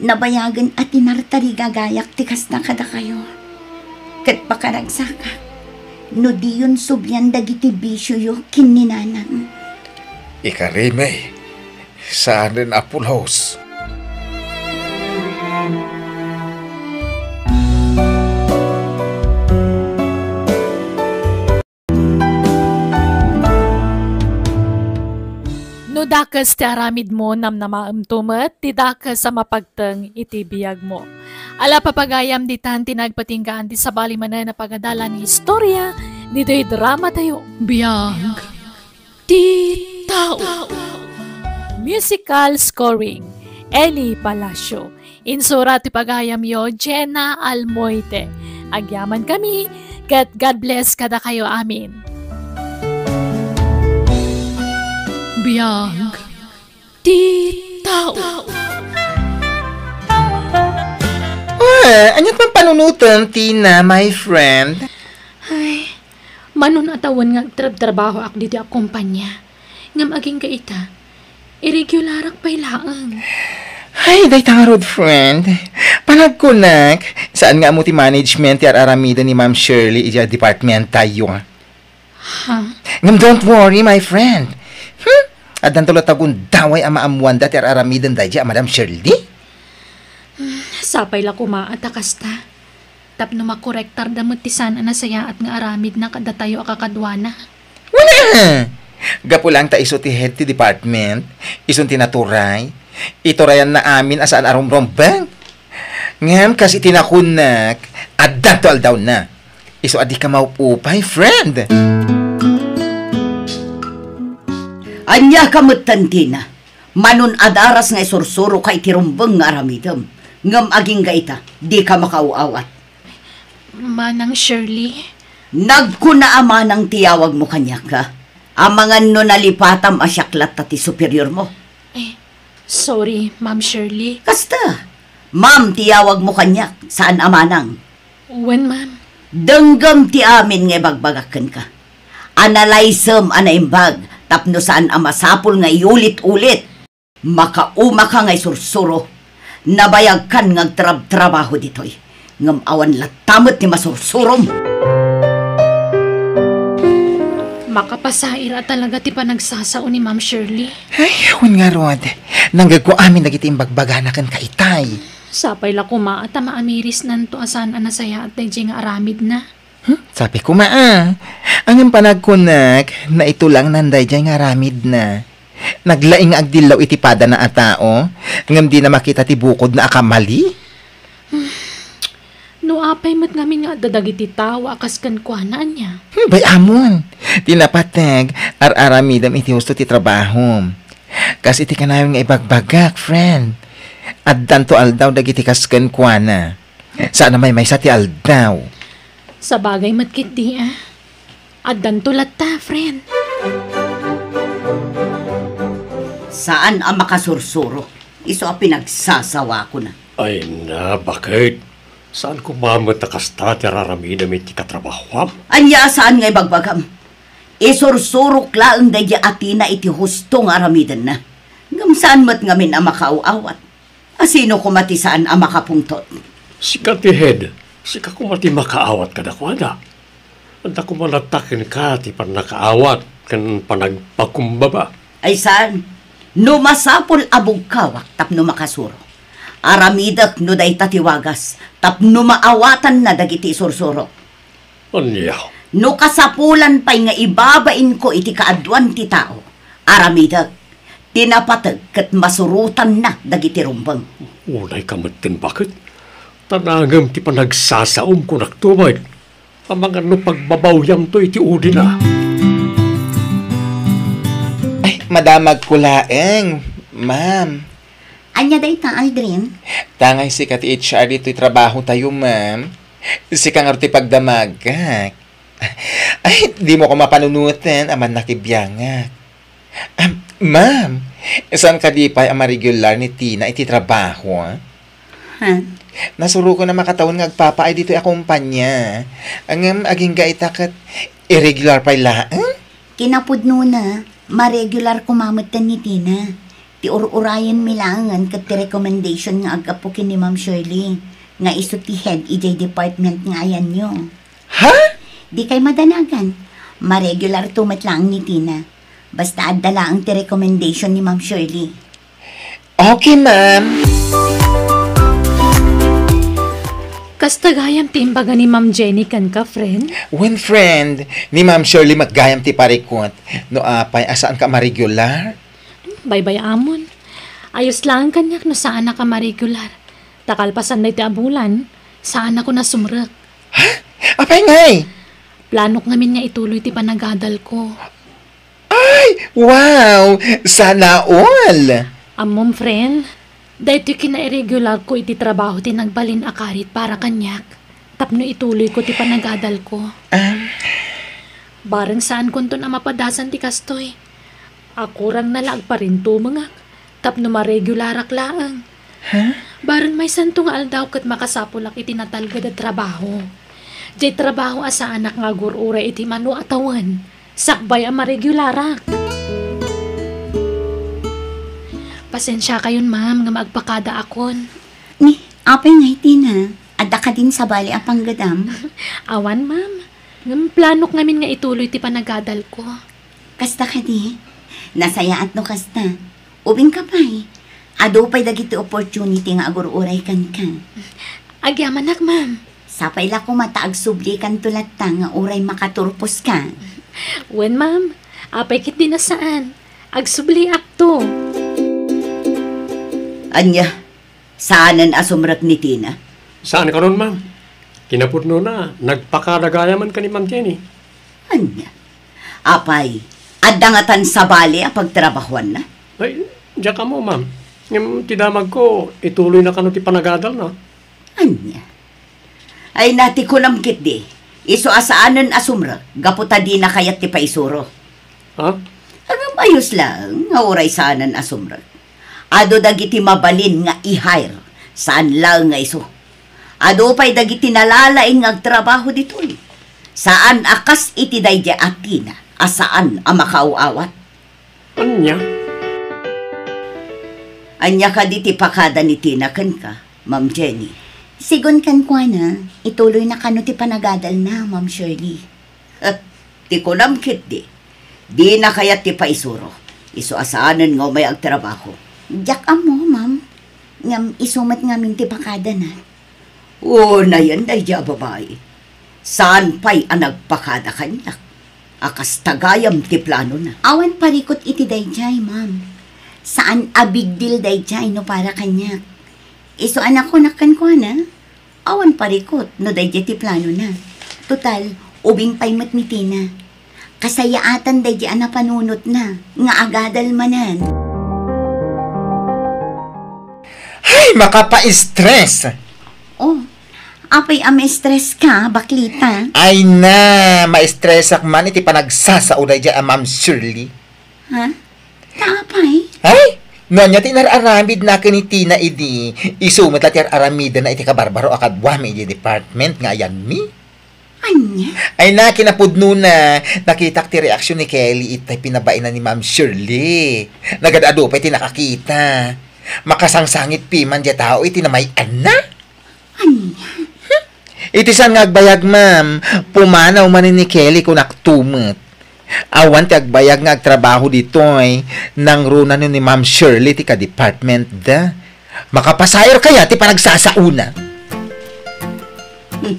Nabayagen a tinartarigagayak ti kasta kadakayo. Ket pakaragsakak no diyon sublian dagiti bisioyo ken ni Nanang. Ikarimi, saanen a pulos. No dakes ti aramidmo, namnamaemto met ti dakes a mapagteng iti biagmo. Ala, papagayam, ditan ti nagpatinggaan ti sabali manen a pagadalan nga istorya ditoy dramatayo. Biag ti tao. Musical scoring, Eli Palacio. Insurat ti pagayamyo, Jenna Almoite. Agyamankami, ket God bless kadakayo amin. Biag ti tao. Ah, aniat man panunotem, Tina, my friend? Ay, mano a tawen nga agtrabtrabahoak ditoy a kompania. Ngem agingga ita, irregularak pay laeng. Ay, dayta ngarud, friend. Panagkunak, saan nga ammo ti management ti ar-aramiden ni Ma'am Shirley idiay department tayo? Ha? Ngem don't worry, my friend. Hmm? Addanto latta gundaway a maammoanda ti ar-aramiden daydiay a Madam Shirley? Sapay la koma a ta kasta. Tapno makorektarda met ti saan a nasayaat nga aramidna kadatayo a kakaduana. Wala! Gapu laeng ta isu ti head ti department, isun ti naturay, iturayanna amin a saan a rumrumbeng. Ngem kas iti nakunak, addanto aldawna. Isu a dika maupupay, friend. Ania ka metten, Tina? Manon adaras nga isursuroka iti rumbeng nga aramidem, ngem agingga ita, dika makaaw-awat. Manang Shirley? Nagkuna a manang ti yawagmo kaniak, a? Amangan no nalipatam a siak latta ti superiormo. Eh, sorry, Ma'am Shirley. Kasta, ma'am ti yawagmo kaniak, saan a manang. Wen, ma'am. Denggem ti amin nga ibagbagak kenka. Analaysem a naimbag tapno saan a masapul nga iulit-ulit. Makaumaka nga isursuro. Nabayagkan nga agtrabtrabaho ditoy. Ngem awan latta met ti masursurom. Makapasair a talaga ti panagsasao ni Ma'am Shirley. Ay, wen ngarud. Nanggegko amin dagiti imbagbagana kenka itay. Sapay la koma a ta maamirisnanto a saan a nasayaat daydiay nga aramidna. Hmm? Sapay koma a. Ngem panagkunak, naitulangnan daydiay nga aramidna. Naglaing nga agdillaw iti padana a tao, ngem dina makita ti bukodna a kamali. No apay met ngamin nga adda dagiti tao a kas kenkuana, ania? Hmm, bay-amon. Ti napateg, ar-aramidem iti husto ti trabahom. Kas iti kanayon nga ibagbagak, friend. Addanto aldaw dagiti kas kenkuana. Saan a maymaysa ti aldaw. Sabagay met ketdi, a. Addanto latta, friend. Saan a makasursuro. Isu a pinagsasawakona. Ay na, baket? Saan koma met a kasta ti ar-aramidem iti katrabahoam? Ania a saan nga ibagbagam? Isursurok laeng daydiay a Tina iti husto nga aramidenna. Ngem saan met ngamin a makaaw-awat. A sino koma ti saan a makapungtot? Sika ti head, sika koma ti makaawat kadakuada. Adda koma latta kenka ti pannakaawat ken panagpakumbaba. Ay saan, no masapul a bugkawak tapno makasuro, aramidek no dayta ti wagas tapno maawatanna dagiti isursurok. Ania? No kasapulan pay nga ibabainko iti kaaduan ti tao, aramidek ti napateg ket masurotanna dagiti rumbeng. Unayka metten, baket? Ta nangem ti panagsasaom, kunakto met. Amangan no pagbabawyamto iti udina. Ay, madamagko laeng, ma'am. Ania dayta, Aldrin? Tangay sika ti H R ditoy trabaho tayo, ma'am. Sika ngarud ti pagdamagak. Ay, dimo ko mapanunoten a mannakibiangak. Ah, ma'am, saan kadi pay a maregular ni Tina iti trabaho, a? Ha? Nasurokon a makatawen nga agpapaay ditoy a kumpanya. Ngem agingga ita ket irregular pay laeng? Kinapudnona, maregular koma metten ni Tina. Ti ur-urayenmi laengen ket ti recommendation nga aggapu ken ni Ma'am Shirley, nga isu ti head idiay department nga ayanyo. Ha? Dikay madanagan. Maregularto met laeng ni Tina. Basta adda laeng ti recommendation ni Ma'am Shirley. Okay, ma'am. Kasta gayam ti imbaga ni Ma'am Jenny kenka, friend? Wen, friend, ni Ma'am Shirley met gayam ti parikut. No apay a saanka a maregular? Baybay-amon. Ayos laeng kaniak no saanak a maregular. Ta kalpasan daytoy a bulan, saanakon a sumrek. Ha? Apay ngay? Planok ngamin nga ituloy ti panagadalko. Ay, wow! Sana all! Ammom, friend, daytoy kinairegularko iti trabaho ti nagbalin a karit para kaniak tapno ituloyko ti panagadalko. Ah. Bareng saankonton a mapadasan ti kastoy. Akurangna la agparintumengak tapno maregularak laeng. Ha? Bareng maysanto nga aldaw ket makasapulak iti natalged a trabaho. Diay trabaho a saanak nga agur-uray iti mano a tawen, sakbay a maregularak. Pasensiakayon, ma'am, ngem agpakadaakon. Ni, Apay ngay, Tina? Adda kadin sabali a panggadam? Awan, ma'am. Ngem planok ngamin nga ituloy ti panagadalko. Kasta kadi? Nasayaat no kasta. Ubingka pay. Adu pay dagiti opportunity nga agur-uray kenka. Agyamanak, ma'am. Sapay la koma ta agsublikanto latta nga uray makaturposka. Wen, ma'am. Apay ketdi a saan. Agsubliakto. Ania, saanen a sumrek ni Tina? Saan kanon, ma'am. Kinapudnona, nagpakada gayamen ken ni Ma'am Jenny. Ania? Apay, adda ngatan sabali a pagtrabahuanna? Ay, diak ammo, ma'am. Ngem ti damagko, ituloyna kano ti panagadalna. Ania? Ay, na ti kunam ketdi, isu a saanen a sumrek gapu ta dina kayat ti paisuro. Ha? Ngem ayos laeng nga uray saanen a sumrek. Adu dagiti mabalin nga i-hire, saan laeng nga isu. Adu pay dagiti nalalaing nga agtrabaho ditoy. Saan a kas iti daydiay a Tina a saan a makaaw-awat. Ania? Ania kadi ti pakada ni Tina kenka, Ma'am Jenny? Sigun kenkuana, ituloyna kano ti panagadalna, Ma'am Shirley. Ti kunam ketdi, dina kayat ti paisuro. Isu a saanen nga umay agtrabaho. Diak ammo, ma'am. Ngem isu met ngamin ti pakadana. Unayen daydiay a babai. Saan pay a nagpakada kaniak a kasta gayam ti planona. Awan parikut iti daydiay, ma'am. Saan a big deal daydiay no para kaniak. Isu a nakunak kenkuana, awan parikut no daydiay ti planona. Total, ubing pay met ni Tina. Kasayaatan daydiay a napanunotna nga agadal manen. Ay, makapa-stress! Oh, apay a ma-stress ka, baklita? Ay na, ma-stressak man iti panagsasao daydiay a Ma'am Shirley. Ha? Ta apay? Ay, no ania ti inar-aramidna ken ni Tina idi, isu met la ti ar-aramidenna iti kabarbaro a kaduami iti department nga ayanmi. Ania? Ay na, kinapudnona, nakitak ti reaksion ni Kelly itay pinabaina ni Ma'am Shirley. Nagad-adu pay ti nakakita. Makasangsangit piman diay tao iti namay-anna. Ania? Iti saan nga agbayag, ma'am, pumanaw manen ni Kelly, kunak to met. Awan ti agbayag nga agtrabaho ditoy, nangruna ni Ma'am Shirley ti kadepartmentda. Makapasair kaya ti panagsasaona? Hmm.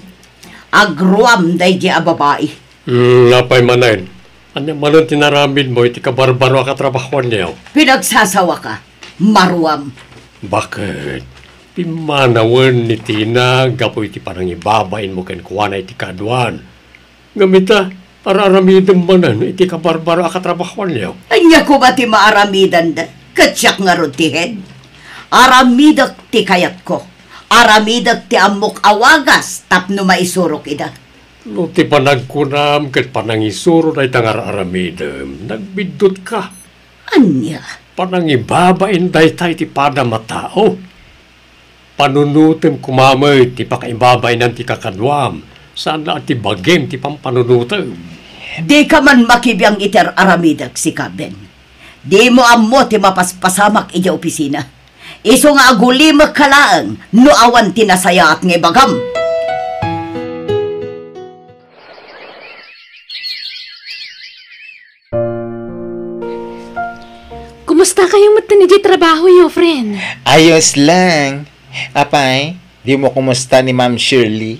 Agruam daydiay a babai. Hmm, apay manen? Ania manen ti inaramidmo iti kabarbaro a katrabahuanyo? Pinagsasawaka, maruam. Baket? Pimmanawen ni Tina gapu iti panangibabainmo kenkuana iti kaaduan. Ngem ita, ar-aramidem manen iti kabarbaro a katrabahuanyo. Ania koma ti maaramidenda? Ket siak ngarud ti head? Aramidek ti kayatko. Aramidek ti ammok a wagas tapno maisurok ida. No ti panagkunam ket panangisuro dayta nga ar-aramidem, nagbiddutka. Ania? Panangibabain dayta iti padam a tao. Panunutem koma met ti pakaibabainan ti kakaduam, saan la a ti bagim ti pampanunutem. Dika man makibiang iti ar-aramidek, sika, Ben. Dimo ammo ti mapaspasamak idiay opisina. Isu nga agulimekka laeng no awan ti nasayaat nga ibagam. Kumusta kayo met idiay trabahoyo, friend? Ayos lang. Apay, dimo kumusta ni Ma'am Shirley?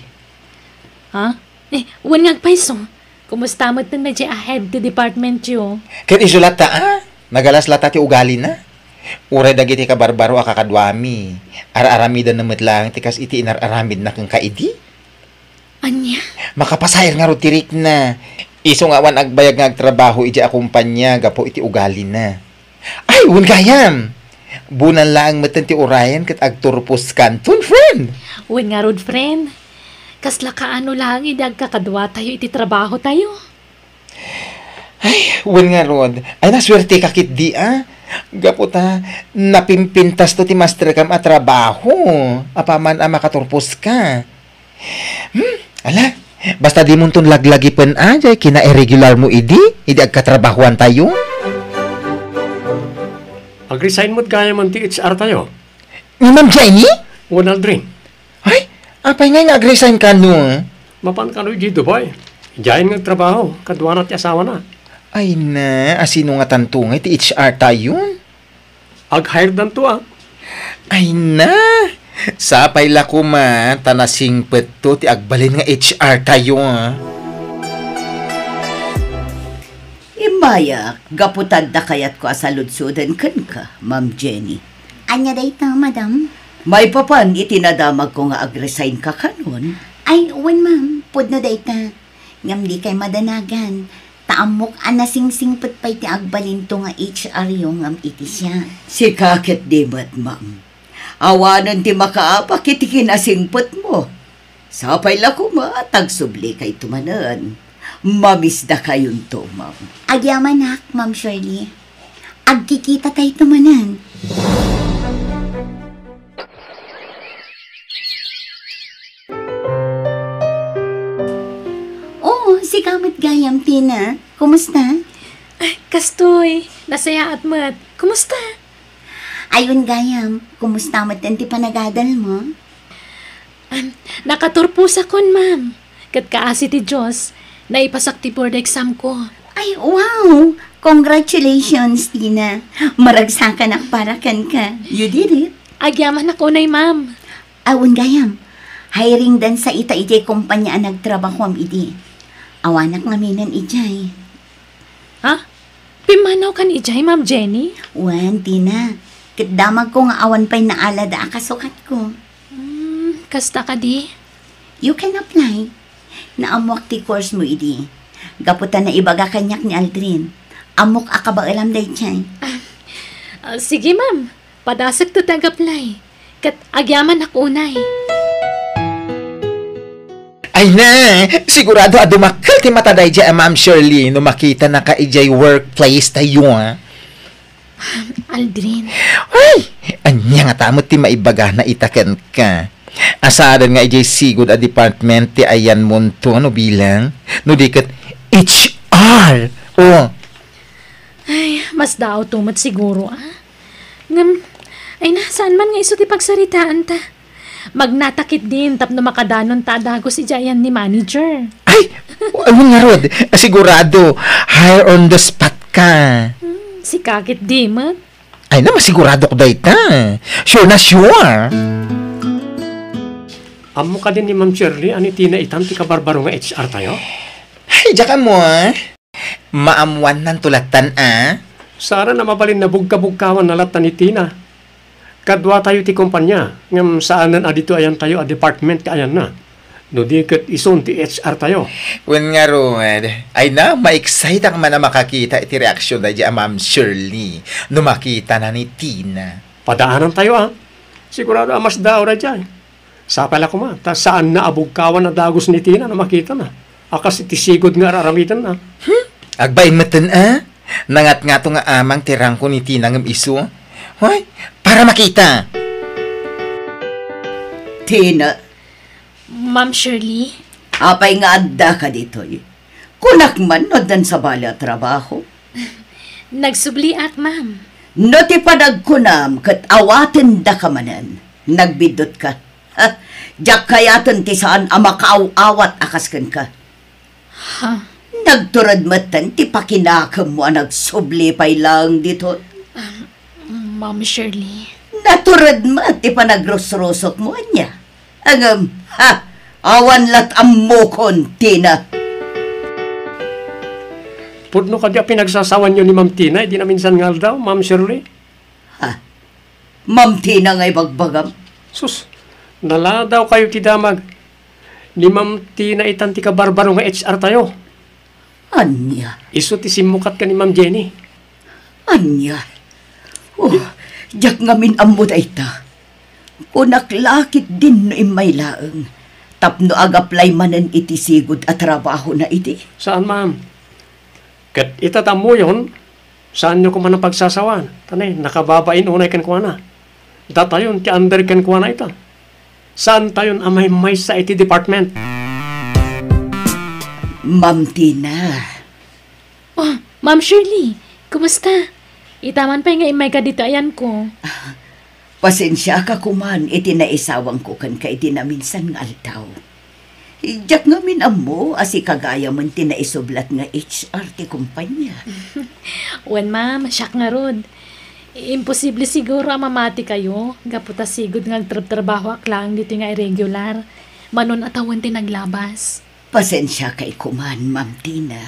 Ha? Eh, wen nga agpayso. Kumusta met daydiay a head ti departmentyo? Ket isu latta, a? Nagalas latta ti ugalina. Uray dagiti kabarbaro a kakaduami, ar-aramidenna met laeng ti kas iti inar-aramidna kenka idi. Ania? Makapasair ngarud ti rikna. Isu nga awan agbayag nga agtrabaho idiay a kompania gapu iti ugalina. Ay, wen gayam! Bunan laeng metten ti urayen ket agturposkanton, friend. Wen ngarud, friend. Kasla kaano laeng idi agkakaduatayo iti trabahotayo? Ay, wen ngarud. Ay, nasuerteka ketdi, a. Gapu ta, napimpintasto ti masterkam a trabaho. Apaman a makaturposka. Hmm, ala, basta dimonton laglagipen a, diay kinairregularmo idi, idi agkatrabahoantayo. Ag-resign met gayamen ti H R tayo. Ni Ma'am Jenny? Wen, Aldrin. Apay ngay nga ag-resign kano? Mapan kano idiay Dubai. Diayen nga agtrabaho, kaduana ti asawana. Ay na, asino ngatanto ngay ti H R tayo? Ag-hire danto, ah. Ay na! Sapay la koma, ta nasingpetto ti agbalin nga H R tayo, ah. Immayak, gapu ta adda kayatko a saludsoden kenka, Ma'am Jenny. Ania dayta, madam? Maipapan iti nadamagko nga ag-resign ka kanon? Ay, wen, ma'am. Pudno dayta. Ngem dikay madanagan. Ta ammok a nasingsingpet pay ti agbalinto nga H R yo ngem iti siak. Sika ket di met, ma'am. Awanen ti makaapak iti kinasingpetmo. Sapay la koma ta agsublikayto manen. Mamisdakayonto, ma'am. Agyamanak, Ma'am Shirley. Agkikitatayto manen. Oo, sika met gayam, Tina. Kumusta? Ah, kastoy, nasayaat met. Kumusta? Ay, wen gayam, kumusta met ti panagadalmo? Am, nakaturposakon, ma'am. Ket kaasi ti Dios, naipasak ti board exam ko. Ay, wow! Congratulations, Tina. Maragsakanak para kenka. You did it. Agyamanak unay, ma'am. Awan gayam. Hiring dansa ita idiay kompanya a nagtrabahoam idi. Awanak ngaminen idiay. Ha? Pimmanaw kan idiay, Ma'am Jenny? Wen, Tina. Ket damagko nga awan pay naalada a kasukatko. Hmm, kasta kadi? You can apply. Naammoak ti course mo idi. Gapu ta naibaga kaniak ni Aldrin. Ammok a kabaelam daydiay. Ah, ah, sige, ma'am. Padasekto ti ag-apply. Ket agyamanak unay. Ay na, sigurado a dumakkel ti mata daydiay a Ma'am Shirley no makitana ka idiay workplace tayo, ah. Aldrin. Ay, ania ngata met ti maibagana ita kenka? Asaden nga idiay sigud a department ti ayanmonto no bilang, no di ket H R. Oh. Ay, masdaawto met siguro, ah. Ngem, ay na, saan man nga isu ti pagsaritaanta? Magnata ketdin tapno makadanonta a dagus idiay ayan ni manager. Ay, wen ngarud, sigurado, hire on the spot ka. Hmm, sika ketdi met. Ay na, masiguradok dayta. Sure na sure. Ammo kadi ni Ma'am Shirley a ni Tina itan ti kabarbaro nga H R tayo? Ay, diak ammo, ah. Maammuannanto lattan, a? Saan a mabalin nabugkabugkawan na lattan ni Tina. Kaduatayo ti kompania, ngem saanen a ditoy ayantayo a department ti ayanna. No di ket isun ti H R tayo. Wen ngarud, ay na, ma-excite-ak man a makakita iti reaksion daydiay a Ma'am Shirley no makitana ni Tina. Padaanantayo, a. Sigurado a masdaaw daydiay. Sapay la koma, ta saanna a bugkawan a dagus ni Tina no makitana a kas iti sigud nga ar-aramidenna. Hmm? Agbain metten, a? Nangatngato nga amang ti rangko ni Tina ngem isu. Hoy, para makita. Tina. Ma'am Shirley? Apay nga addaka ditoy? Kunak man no addan sabali a trabaho. Nagsubliak, ma'am. No ti panagkunam ket awatendaka manen, nagbiddutka. Ha? Diak kayaten ti saan a makaaw-awat a kas kenka. Ha? Nagtured metten ti pakinakemmo a nagsubli pay laeng ditoy. Um, Ma'am Shirley. Natured met ti panagrusrusokmo, ania? Ngem, ha, awan lat ammokon, Tina. Pudno kadi a pinagsasawanyo ni Ma'am Tina idi naminsan nga aldaw, Ma'am Shirley? Ha? Ma'am Tina nga ibagbagam? Sus, naladawkayo ti damag. Ni Ma'am Tina itan ti kabarbaro nga H R tayo. Ania? Isu ti simmukat ken ni Ma'am Jenny. Ania? Oh, diak ngamin ammo dayta. Kunak la ketdin no immay laeng tapno ag-apply manen iti sigud a trabahona idi. Saan, ma'am. Ket ita ta ammoyon, saanyo koma a pagsasawan, ta ne, nakababain unay kenkuana. Datayon ti under kenkuana ita. Saantayon a maymaysa iti department. Ma'am Tina. Oh, Ma'am Shirley, kumusta? Ita man pay nga immayka ditoy ayanko. Pasensiaka koman iti naisawangko kenka iti naminsan nga aldaw. Diak ngamin ammo a sika gayamen ti naisublat nga H R ti kumpanya. Wen, ma'am, siak ngarud. Imposible siguro a mamatikayo gapu ta sigud nga agtrabtrabahoak laeng ditoy nga irregular. Mano a tawen ti naglabas. Pasensiakay koman, Ma'am Tina.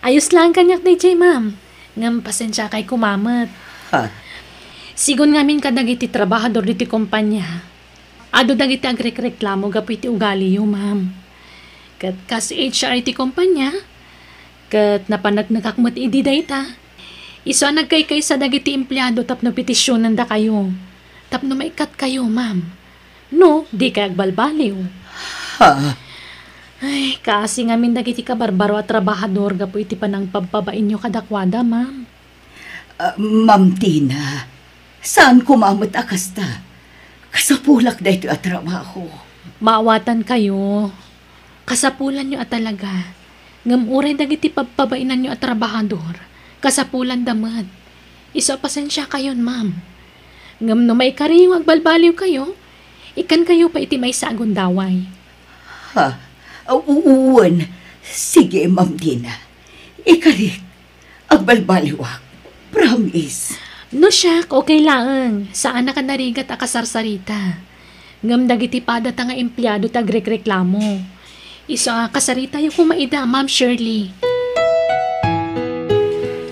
Ayos laeng kaniak daydiay, ma'am. Ngem pasensiakay koma met. Ha? Sigun ngamin kadagiti trabahador ditoy kompania, adu dagiti agrekreklamo gapu iti ugaliyo, ma'am. Ket kas H R iti kompania, ket napaneknekak met idi dayta, isu a nagkaykaysa dagiti empleado tapno petisionendakayo, tapno maikkatkayo, ma'am. No, dikay agbalbaliw. Ha? Ay, kaasi ngamin dagiti kabarbaro a trabahador gapu iti panangpabpabainyo kadakuada, ma'am. Ah, Ma'am Tina, saan koma met a kasta. Kasapulak daytoy a trabaho. Maawatankayo. Kasapulanyo a talaga. Ngem uray dagiti pabpabainanyo a trabahador, kasapulanda met. Isu a pasensiakayon, ma'am. Ngem no maikariyo nga agbalbaliwkayo, ikkankayo pay iti maysa a gundaway. Ha? U-, u-, wen. Sige, Ma'am Tina. Ikarik. Agbalbaliwak. Promise. No siak, okay laeng. Saanak a narigat a kasarsarita. Ngem dagiti padata nga empleado ti agrekreklamo. Isu a kasaritayo koma ida, Ma'am Shirley.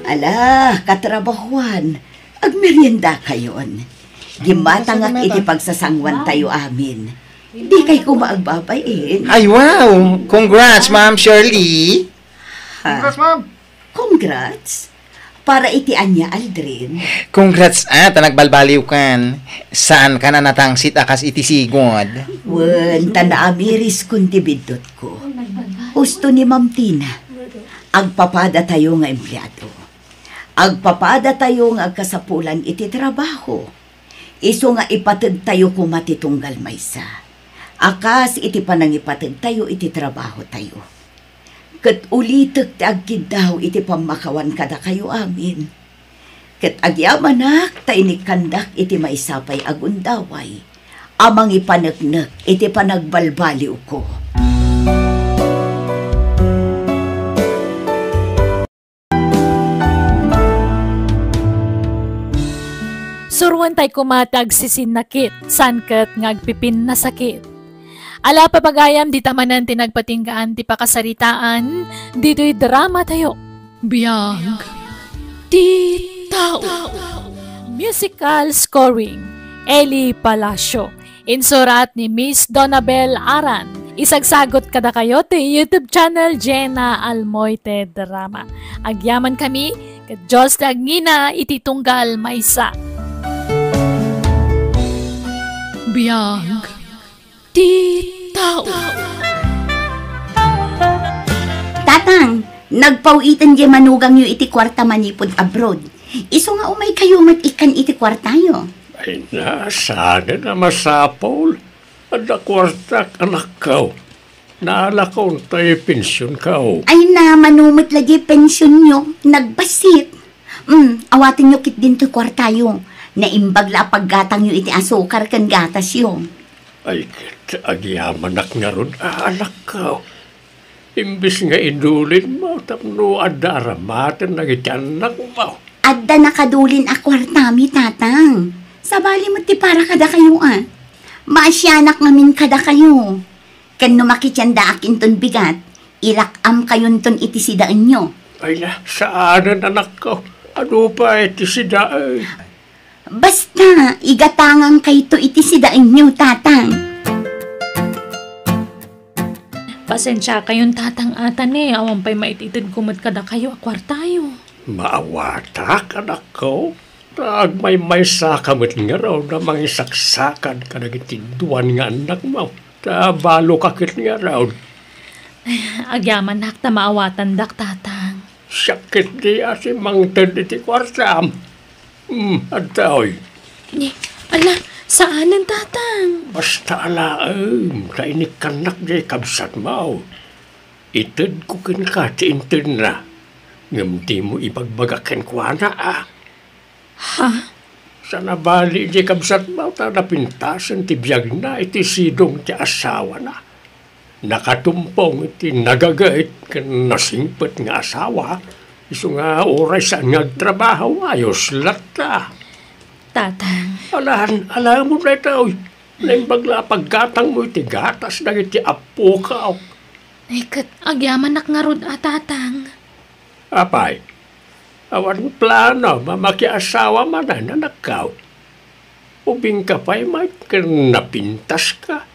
Ala, katrabahuan. Agmeriendakayon. Gimmatangak iti pagsasanguantayo amin. Dikay koma agbabain. Ay, wow! Congrats, Ma'am Shirley! Ha? Congrats, ma'am! Congrats? Para iti ania, Aldrin? Congrats, ah, ta nagbalbaliwkan. Saankan a natangsit a kas iti sigud. Wen, ta naamiriskon ti biddutko. Husto ni Ma'am Tina. Agpapadatayo nga empleado. Agpapadatayo nga agkasapulan iti trabaho. Isu nga ipategtayo koma ti tunggal maysa a kas iti panangipategtayo iti trabahotayo. Ket ulitek ti agkiddaw iti pammakawan kadakayo amin. Ket agyamanak ta inikkandak iti maysa pay a gundaway a mangipaneknek iti panagbalbaliwko. Suroentay koma ti agsisinnakit, saan ket nga agpipinnasakit. Ala, papagayam, dita manen ti nagpatinggaan ti pakasaritaan ditoy dramatayo. Biag ti tao. Musical scoring, Eli Palacio. Insurat ni Miss Donabel Aran. Isagsagot kadakayo ti YouTube channel Jenna Almoite Drama. Agyaman kami, ket Dios ti agngina iti tunggal maysa. Biag ti tao. Tatang, nagpaw-iten diay manugangyo iti kuarta manipud abroad. Isu nga umaykayo met ikkan iti kuartayo. Ay na, saanen a masapul. Adda kuartak, anakko. Naalakon tay pensionko. Ay na, mano met la diay pensionyo, nagbassit. Mm, awatenyo ketdin toy kuartayo. Naimbag la a paggatangyo iti asukar ken gatasyo. Ay ket, agyamanak ngarud, a, anakko. Imbes nga idulinmo tapno adda aramaten dagiti annakmo. Adda nakadulin a kuartami, Tatang. Sabali met ti para kadakayo, a. Maasianak ngamin kadakayo. Ken no makitiandaak inton bigat, ilak-amkayonton iti sidaenyo. Ay na, saanen, anakko. Adu pay ti sidaen? Basta, igatangankayto iti sidaenyo, Tatang. Pasensiakayon, Tatang, a ta ne, awan pay maititedko met kadakayo a kuartayo. Maawatak, anakko. Ta agmaymaysaka met ngarud a mangisaksakad kadagiti duan nga annakmo. Ta balo ka ket ngarud. Agyamanak ta maawatandak, Tatang. Siak ketdi a simmangted iti kuartam. Hmm, adtoy. Ni, ala, saanen, Tatang? Basta alaem, ta inikkannak diay kabsatmo. Itedko kenka ti intedna. Ngem dimo ibagbaga kenkuana, a. Ha? Saan a bali idi kabsatmo ta napintasen ti biagna iti sidong ti asawana. Nakatumpong iti nagagait ken nasingpet nga asawa, isu nga uray saan nga agtrabaho, ayos latta. Tatang. Alaan, alaemon dayta, oy. Naimbag la a paggatangmo iti gatas dagiti appokaw. Ay, ket agyamanak ngarud a, Tatang. Apay, awan plano a makiasawa manen, anakko? Ubingka pay met ken napintaska.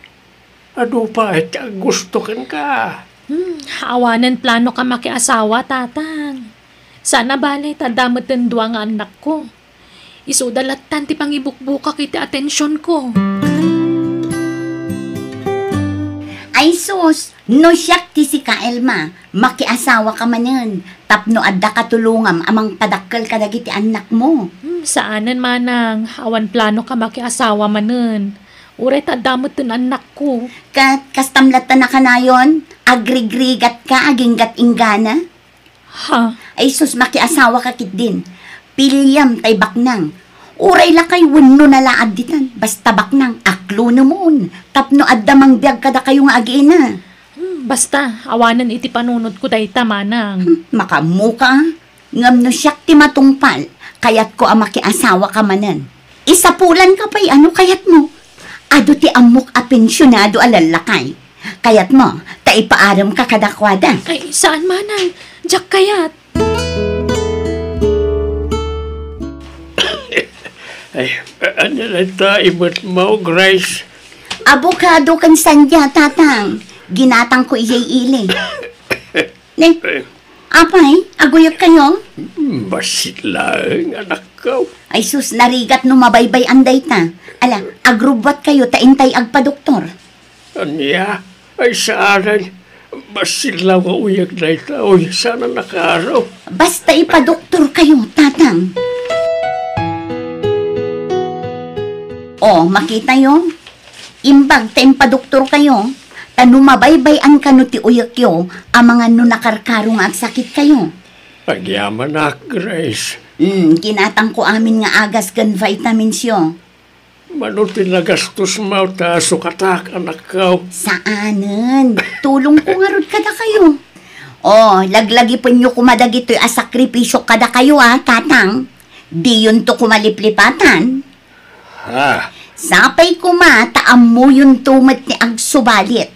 Adu pay ti aggusto kenka. Hmm, awanen planoak a makiasawa, Tatang. Saan a bali ta adda metten dua nga annakko. Isuda lattan ti pangibukbukak iti atensionko. Ay sus, no siak ti sika, Elma, makiasawaka manen tapno adda katulongam a mangpadakkel kadagiti annakmo. Hmm, saanen, Manang. Awan planoak a makiasawa manen. Uray ta adda metten annakko. Ket kastam latta a kanayon, agrigrigatka aginggat-inggana? Ha? Ay sus, makiasawaka ketdin. Piliam tay baknang. Uray lakay wenno nalaad ditan. Basta baknang, aklonemon. Tapno adda mangbiag kadakayo nga agina. Hmm, basta, awanen iti panunotko dayta, Manang. Hmm, makaammoka, a. Ngem no siak ti matungpal, kayatko a makiasawaka manen. Isapulanka pay a no kayatmo. Adu ti ammok a pensionado a lallakay. Kayatmo, ta ipaaremka kadakuada. Ay, saan, Manang. Diak kayat. Ay, ania dayta imetmo, Grace? Abokado ken sandia, Tatang. Ginatangko idiay ili. Ne? Apay, aguyekkayo? Hmm, bassit laeng, anakko. Ay sus, narigat no mabaybay-an dayta. Ala, agrubbuatkayo ta intay agpadoktor. Ania? Ay, saanen. Bassit laeng nga uyek dayta. Uy, saan a nakaaro. Basta ipadoktorkayo, Tatang. O, makitayo. Imbag ta impadoktorkayo, ta no mabaybay-an kano ti uyekyo, amangan no nakarkaro nga agsakitkayo. Agyamanak, Grace. Hmm, ginatangko amin nga agas ken vitaminsyo. Mano ti nagastosmo ta sukatak, anakko? Saanen. Tulongko ngarud kadakayo. O, laglagipenyo koma dagitoy a sakripisiok kadakayo, a, Tatang. Diyonto koma liplipatan. Ha? Sapay koma ta ammoyonto met ti agsubalit.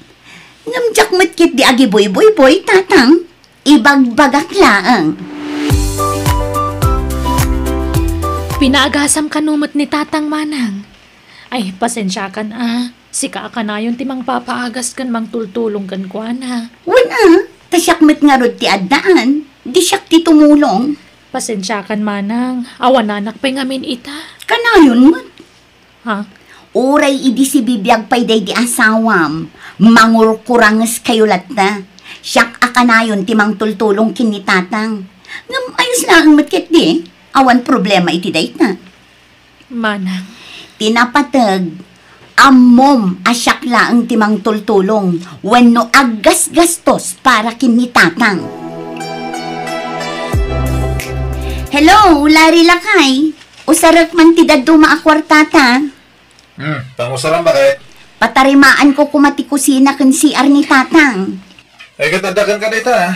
Ngem diak met ketdi agibuyboyboy, Tatang. Ibagbagak laeng. Pinaagasam kano met ni Tatang, Manang. Ay, pasensiakan a. Sika a kanayon ti mangpapaagas ken mangtultulong kenkuana. Wen a, ta siak met ngarud ti addaan. Di siak ti tumulong. Pasensiakan, Manang. Awananak pay ngamin ita. Kanayon met. Ha? Uray idi sibibiag pay daydi asawam, mangurkurangeskayo latta. Siak a kanayon ti mangtultulong ken ni Tatang. Ngem ayos laeng met ketdi, awan problema iti dayta. Manang. Ti napateg, ammom a siak laeng ti mangtultulong wenno aggasgastos para ken ni Tatang. Hello, Larry lakay. Usarek man ti dadduma a kuartata. Hmm, pangusaram, baket? Patarimaanko koma ti kusina ken C R ni Tatang. Ay, ket adda kenka dayta, a.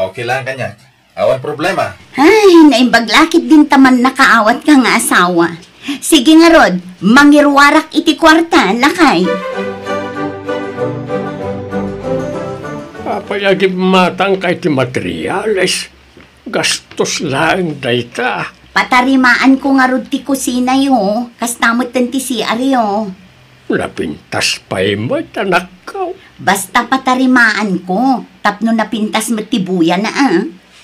Okay lang kaniak. Awan problema. Ay, naimbag la ketdin ta mannakaawatka nga asawa. Sige ngarud, mangiruarak iti kuarta, lakay. Apay a gimmatangka iti materials? Gastos laeng dayta. Patarimaanko ngarud ti kusinayo, kasta metten ti C R yo. Napintas pay met, anakko. Basta patarimaanko, tapno napintas met ti buyana, a.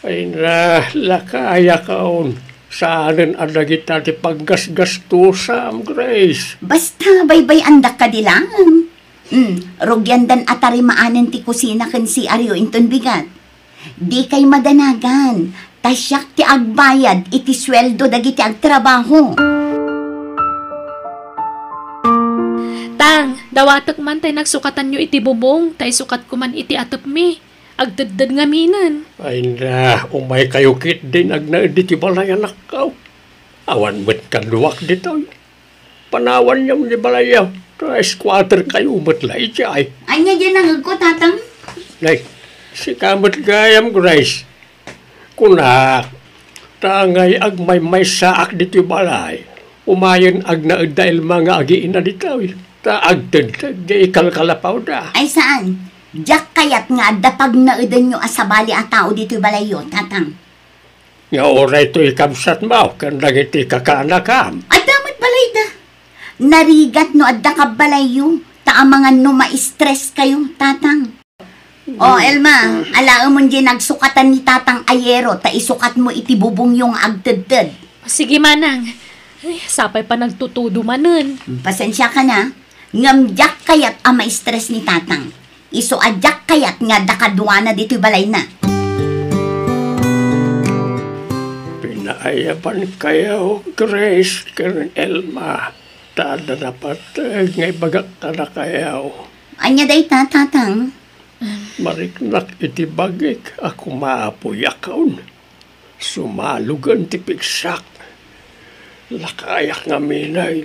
Ay na, lakayakon. Saanen a dagita ti paggasgastosam, Grace. Basta baybay-andak kadi laeng. Hmm, rugiandan a tarimaanen ti kusina ken C R yo inton bigat. Dikay madanagan, ta siak ti agbayad iti sueldo dagiti agtrabaho. Tang, dawatek man tay nagsukatanyo iti bubong, ta isukatko man iti atepmi. Agtedded ngaminen. Ay na, umaykayo ketdin agnaed iti balay, anakko. Awan met kaduak ditoy. Panawanyo ni balayyo. Ta squatter kayo met la idiay. Ania diay nangegko, Tatang? Nay, sika met gayam, Grace. Kunak, ta ngay agmaymaysaak ditoy balay, umayen agnaed da Elma nga agiina ditoy, ta agtedted diay kalkalapawda. Ay saan, diak kayat nga adda pagnaedanyo a sabali a tao ditoy balayyo, Tatang. Nga uray toy kabsatmo ken dagiti kakaanakam. Adda met balayda. Narigat no adda kabbalayyo, ta amangan no ma-stress kayo, Tatang. O, Elma, alaemon diay nagsukatan ni Tatang a yero ta isukatmo iti bubongyo nga agtedted. Sige, Manang. Ay, sapay pa nagtutudo manen. Pasensiakan a, ngem diak kayat a ma-stress ni Tatang. Isu a diak kayat nga adda kaduana ditoy balayna. Pinaayabankayo, Grace ken Elma, ta adda napateg nga ibagak kadakayo. Ania dayta, Tatang? Mariknak iti bagik a kumaapuyakon. Sumalogen ti pigsak. Lakayak ngamin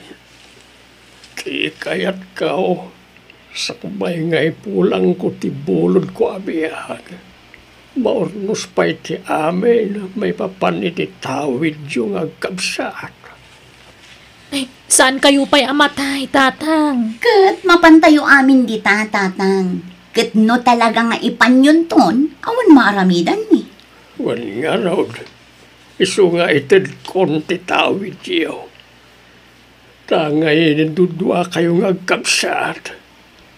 ti kayatko, sakbay nga ipulangko ti bulodko a biag. Maurnos pay ti amin maipapan iti tawidyo nga agkabsat. Ay, saankayo pay a matay, Tatang? Ket mapantayo amin dita, Tatang. Ket no talaga nga ipanyonton, awan maaramidanmi. Wen ngarud, isu nga itedkon ti tawidyo. Ta ngay duduakayo nga agkabsat,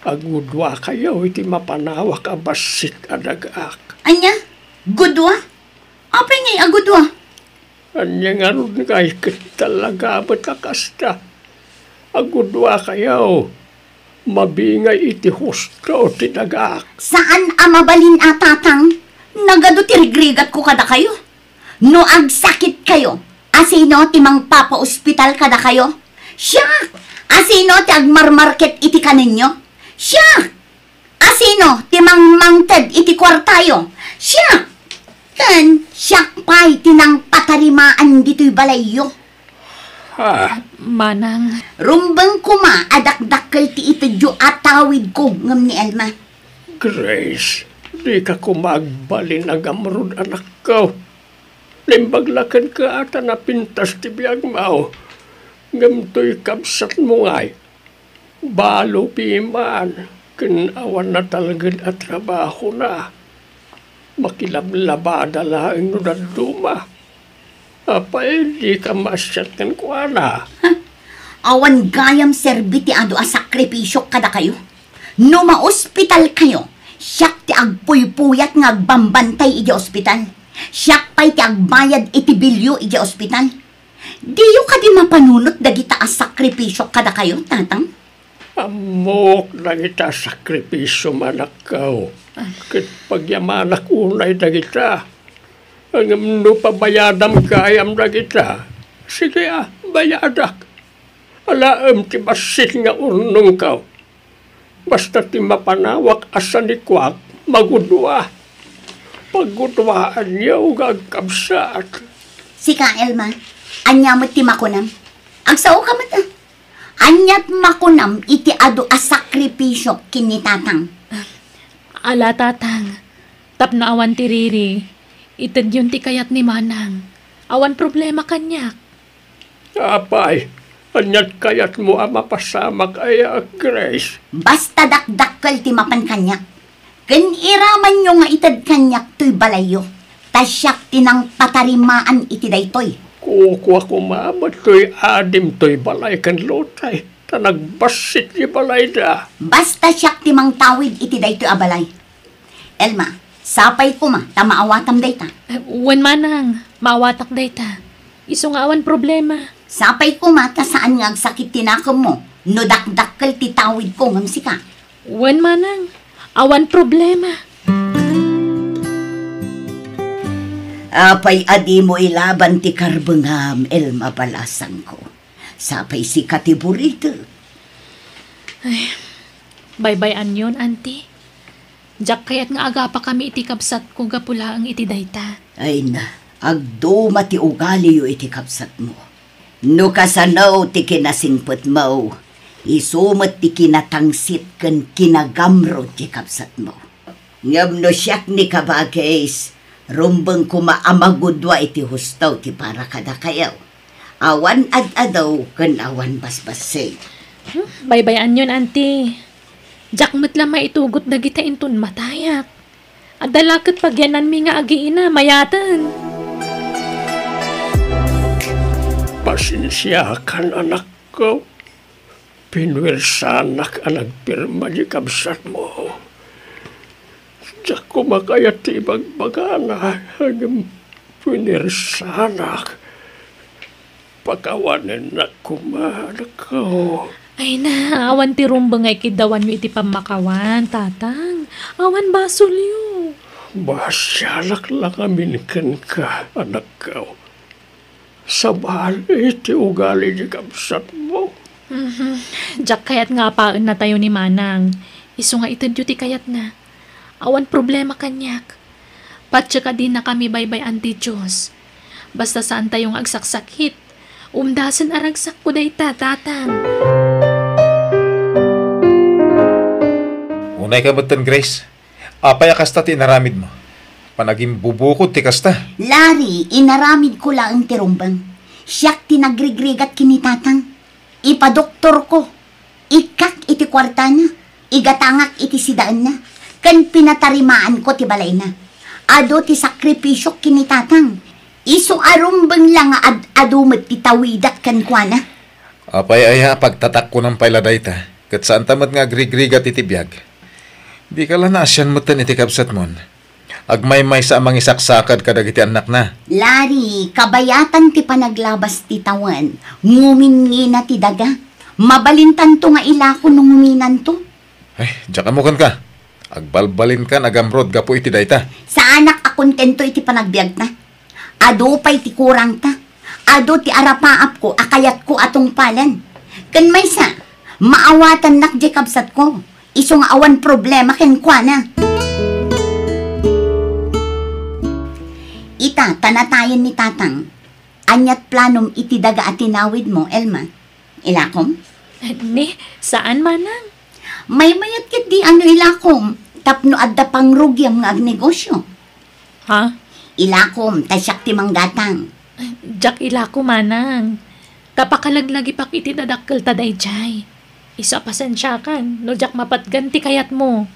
agguduakayo iti mapanawak a bassit a dagaak. Ania? Gudua? Apay ngay a gudua? Ania ngarud ngay ket talaga met a kasta? Agguduakayo, mabingay iti husto ti dagaak. Saan a mabalin a, Tatang. Nagadu ti rigrigatko kadakayo. No agsakitkayo, asino ti mangpapaospital kadakayo? Siak! Asino ti agmarmarket iti kanenyo? Siak! Asino ti mangmangted iti kuartayo? Siak! Ken siak pay ti nangpatarimaan ditoy balayyo. Ah. Manang. Rumbeng koma a dakdakkel ti itedyo a tawidko ngem ni Elma. Grace, dika koma agbalin a ngamrud, anakko. Naimbag la kenka ta napintas ti biagmo, ngem toy kabsatmo ngay, balo piman ken awan natalged a trabahona. Makilablabada laeng no dadduma. Apay, dika maasiat kenkuana? Awan gayam serbi ti adu a sakripisiok kadakayo. No maospitalkayo, siak ti agpuypuyat nga agbambantay idiay ospital. Siak pay ti agbayad iti bilyo idiay ospital. Diyo kadi mapanunot dagita a sakripisiok kadakayo, Tatang? Ammok dagita a sakripisio, anakko. Ket pagyamanak unay dagita. Ngem no pabayadam gayam dagita, sige a, bayadak. Alaem ti bassit nga urnongko. Basta ti mapanawak a sanikuak, magudua. Pagguduaanyo nga agkabsat. Sika, Elma, ania met ti makunam? Agsaoka met, a. Aniat makunam iti adu a sakripisio ken ni Tatang? Ala, Tatang, tapno awan ti riri, itedyon ti kayat ni Manang. Awan problema kaniak. Apay, aniat kayatmo a mapasamak aya, Grace? Basta dakdakkel ti mapan kaniak. Ken iramanyo nga ited kaniak toy balayyo, ta siak ti nangpatarimaan iti daytoy. Kukua koma met toy adim toy balay ken lotay, ta nagbassit ti balayda. Basta siak ti mangtawid iti daytoy a balay. Elma, sapay koma ta maawatam dayta. Eh, wen manang, maawatak dayta. Isu nga awan problema. Sapay koma ta saan nga agsakit ti nakemmo no dakdakkel ti tawidko ngem sika. Wen manang, awan problema. Apay a dimo ilaban ti karbengam, Elma balasangko? Sapay sika ti buritek. Ay, baybay-anyon, Auntie. Diak kayat nga agapakami iti kabsatko gapu laeng iti dayta. Ay na, agduma ti ugaliyo iti kabsatmo. No kasano ti kinasingpetmo, isu met ti kinatangsit ken kinagamrod ti kabsatmo. Ngem no siak ni kabagis, rumbeng koma a magudua iti husto ti para kadakayo. Awan ad-adu ken awan basbassit. Hmm, baybay-anyon, Auntie. Diak met la maitugot dagita inton matayak. Adda la ket pagiyananmi nga agiina, mayaten. Pasensiakan, anakko. Pinuersanak a nagpirma di kabsatmo. Diak koma kayat ti ibagbagana, ngem pinuersanak. Pakawanennak koma, anakko. Ay na, awan ti rumbeng nga ikiddawanyo iti pammakawan, Tatang. Awan basolyo. Maasialak la ngamin kenka, anakko. Sabali ti ugali ti kabsatmo. Mhm. Diak kayat nga apaennatayo ni Manang. Isu nga itedyo ti kayatna. Awan problema kaniak. Patiek a dinakami baybay-an ti Dios. Basta saantayo nga agsaksakit. Umdasen a ragsakko dayta, Tatang. Unayka metten, Grace. Apay a kasta ti inaramidmo? Panagimbubukod ti kasta. Larry, inaramidko laeng ti rumbeng. Siak ti nagrigrigat ken ni Tatang. Ipadoktorko. Ikkak iti kuartana. Igatangak iti sidaenna. Ken pinatarimaanko ti balayna. Adu ti sakripisiok ken ni Tatang. Isu a rumbeng la nga ad-adu met ti tawidak kenkuana. Apay aya a pagtatakkunan pay la dayta? Ket saanta met nga agrigrigat iti biag. Dika la naasian metten iti kabsatmon. Agmaymaysa a mangisaksakad kadagiti annakna. Larry, kabayatan ti panaglabas ti tawen. Nguminngina ti daga. Mabalintanto nga ilako no nguminanto. Ay, diak ammo kenka. Agbalbalinkan a gamrod gapu iti dayta. Saanak a kontento iti panagbiagta. Adu pay ti kurangta. Adu ti arapaapko a kayatko a tungpalen. Ken maysa, maawatannak diay kabsatko. Isu nga awan problema kenkuana. Ita, ta natayen ni Tatang. Aniat planom iti daga a tinawidmo, Elma? Ilakom? Ni, saan, Manang? Maymayat ketdi a no ilakom, tapno adda pangrugiam nga agnegosio. Ha? Ilakom, ta siak ti manggatang. Diak ilako, Manang. Ta pakalaglagipak iti dadakkelta daydiay. Isu a pasensiakan no diak mapatgan ti kayatmo.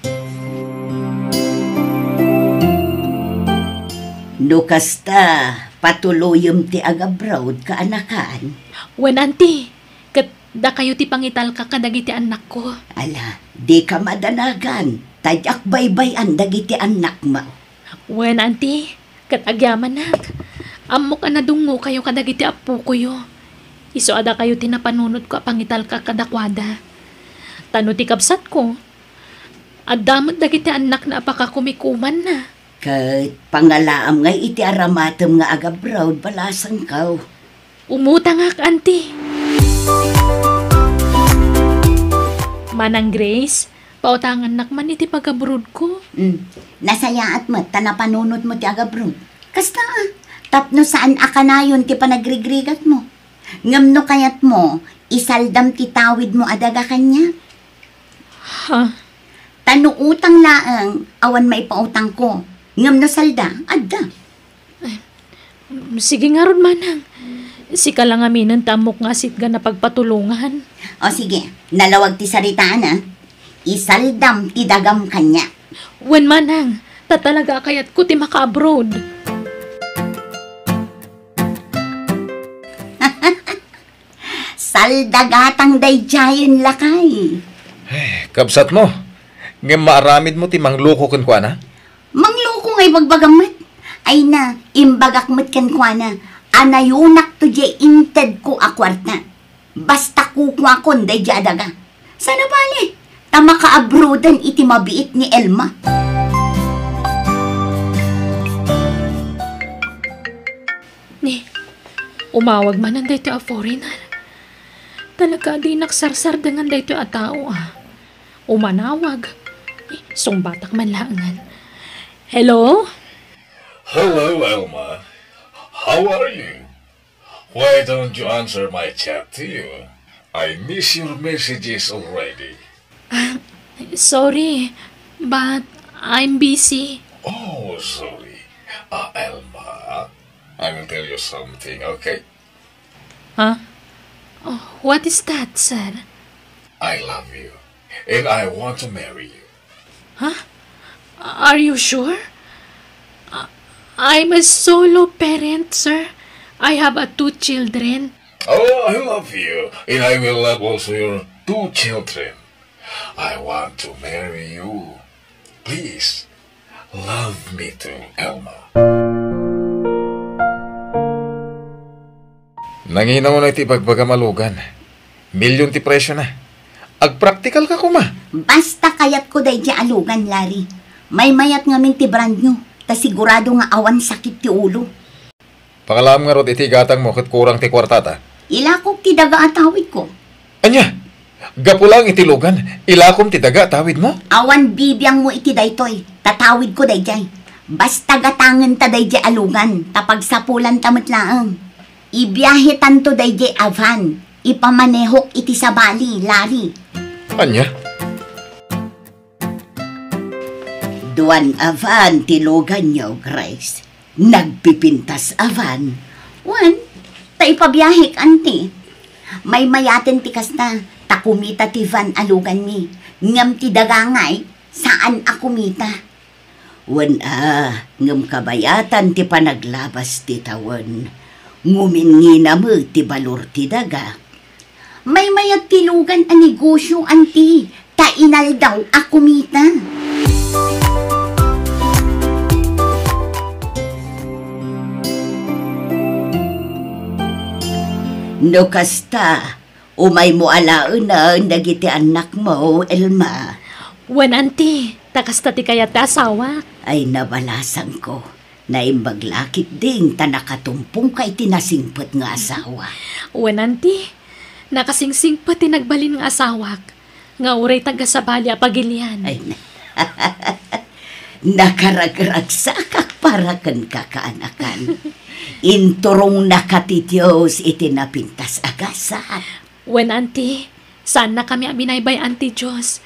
No kasta, patuloyem ti agabroad, kaanakan. Wen, Auntie, ket dakayo ti pangitalka kadagiti annakko. Ala, dika madanagan, ta diak baybay-an dagiti annakmo. Wen, Auntie, ket agyamanak. Ammok a nadungngokayo kadagiti appokoyo. Isu a dakayo ti napanunotko a pangitalka kadakuada. Ta no ti kabsatko, adda met dagiti annakna a pakakumikumanna. Ket pangalaam ngay iti aramatem nga agabroad, balasangko. Umutangak, Auntie. Manang Grace, pautangannak man iti pagabroadko. Mm. Nasayaat met ta napanunotmo ti agabroad. Kasta, a, tapno saan a kanayon ti panagrigrigatmo. Ngem no kayatmo, isaldam ti tawidmo a daga kaniak. Ha? Ta no utang laeng, awan maipautangko. Ngem no salda, adda. Sige ngarud, Manang. Sika la ngamin ti ammok nga sitgan a pagpatulongan. O sige, nalawag ti saritaan, a. Isaldam ti dagam kaniak. Wen, Manang, ta talaga a kayatko ti maka-abroad. Salda gatang daydiayen, lakay. Eh, kabsatmo, ngem maaramidmo ti mangloko kenkuana? Mangloko nga ibagbagam met. Ay na, imbagak met kenkuana a nayonakto diay intedko a kuarta. Basta kukuakon daydiay a daga. Saan a bale, ta makaabroaden iti mabiit ni Elma. Ni, umawag manen daytoy a foreigner. Talaga a dinak sarsardengen daytoy a tao, a. Umanawag. Eh, sungbatak man laengen. Hello? Hello, Elma. How are you? Why don't you answer my chat to you? I miss your messages already. Ah, sorry, but I'm busy. Oh, sorry. Uh, Elma, I will tell you something, okay? Huh? Oh, what is that, sir? I love you, and I want to marry you. Huh? Are you sure? Uh, I'm a solo parent, sir. I have a two children. Oh, I love you, and I will love also your two children. I want to marry you. Please, love me too, Elma. Nangina mo na iti ibagbagam a lugan. Milyon ti presyona. Agpraktikal ka koma. Basta kayatko daydi a lugan, Larry. Maymayat ngamin ti brand new, ta sigurado nga awan sakit ti ulo. Pangalaam ngarud iti gatangmo ket kurang ti kuartata. Ilakok ti daga a tawidko. Ania? Gapu laeng iti lugan, ilakom ti daga a tawidmo? Awan bibiangmo iti daytoy. Tatawidko daydiay. Basta gatangenta daydiay a lugan, ta pagsapulanta met laeng. Ibiahetanto daydiay a van. Ipamanehok iti sabali, Larry. Ania? Duan a van ti luganyo, Grace. Nagpipintas a van. Wen, ta ipabiahek, anti. Maymayaten ti kasta, ta kumita ti van a luganmi. Ngem ti dagangay, saan a kumita. Wen a, ngem kabayatan ti panaglabas ti tawen. Nguminngina met ti balor ti daga. Maymayat ti lugan a negosyo, anti, ta inaldaw a kumita. No kasta, umaymo alaenen dagiti annakmo, Elma. Wen, anti, ta kasta ti kayat ti asawak. Ay, nabalasangko. Naimbag la ketdin ta nakatumpongka iti nasingpet nga asawa. Wen, anti, nakasingsingpet ti nagbalin nga asawak, nga uray taggasabali a pagilian. Ay, na-, nakaragragsakak para kenka, kaanakan. Inturongnaka ti Dios iti napintas a gasat. Wen, anti, saannakami a binaybay-an ti Dios.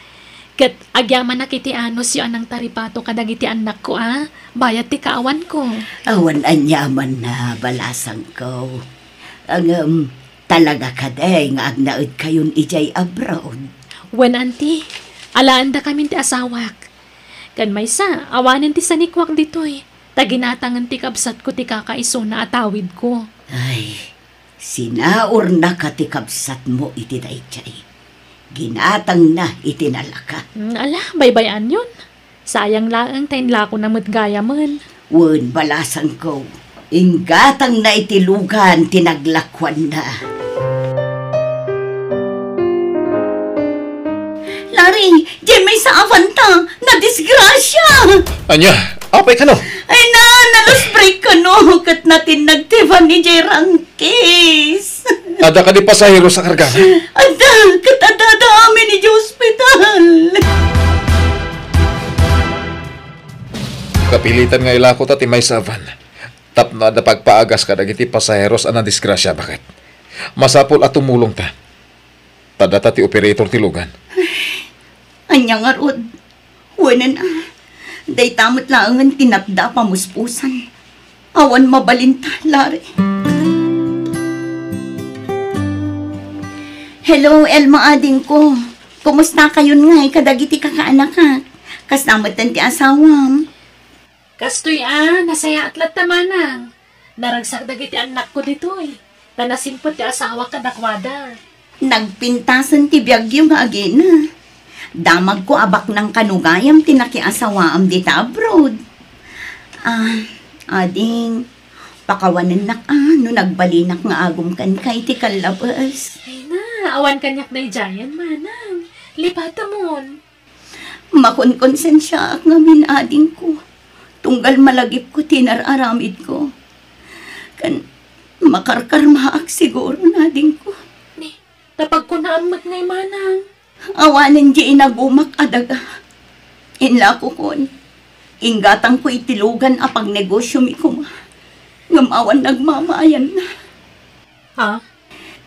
Ket agyamanak iti anusyo a nangtaripato kadagiti annakko a bayat ti kaawanko. Awan aniamanna, balasangko. Ngem, talaga kadi nga agnaedkayon idiay abroad? Wen, anti, alaendakamin ti asawak. Ken maysa, awanen ti sanikuak ditoy, ta ginatangen ti kabsatko ti kakaisuna a tawidko. Ay, sinaurnaka ti kabsatmo iti daydiay. Ginatangna iti nalaka. Mm, ala, baybay-anyon. Sayang laeng ta inlakona met gayamen. Wen, balasangko, inggatangna iti lugan ti naglakuanna. Larry, diay maysa a vanta, nadisgrasia! Ania? Apay kano? Ay na, na-loose brake kano, ket natinnag ti van idiay rangkis. Adda kadi pasahero a karga? Adda, ket adda amin idiay ospital. Kapilitan nga ilakota ti maysa a van tapno adda pagpaagas kadagiti pasaheros a nadisgrasia, baket. Masapul a tumulongta. Ta data ti operator ti lugan. Ania ngarud? Wenen a, dayta met laengen ti natda a pamuspusan. Awan mabalinta, Larry. Hello, Elma, adingko. Kumustakayon ngay kadagiti kakaanakak? Kasta metten ti asawam? Kastoy a, nasayaat latta, manang. Naragsak dagiti annakko ditoy, ta nasingpet ti asawak kadakuada. Nagpintasen ti biagyo nga agina. Damagko a baknang kano gayam ti nakiasawaam dita abroad. Ah, ading, pakawanennak a no nagbalinak nga agum kenka iti kallabes. Ay na, awan kaniak daydiayen, manang. Lipatemon. Makonkonsensiaak ngamin, adingko. Tunggal malagipko ti inar-aramidko. Ken makarkarmaak siguro, adingko. Ni, ta pagkunaam met ngay, manang. Awanen di inagumak a daga. Inlakokon, inggatangko iti lugan a pagnegosyomi koma. Ngem awan nagmamayanna. Ha?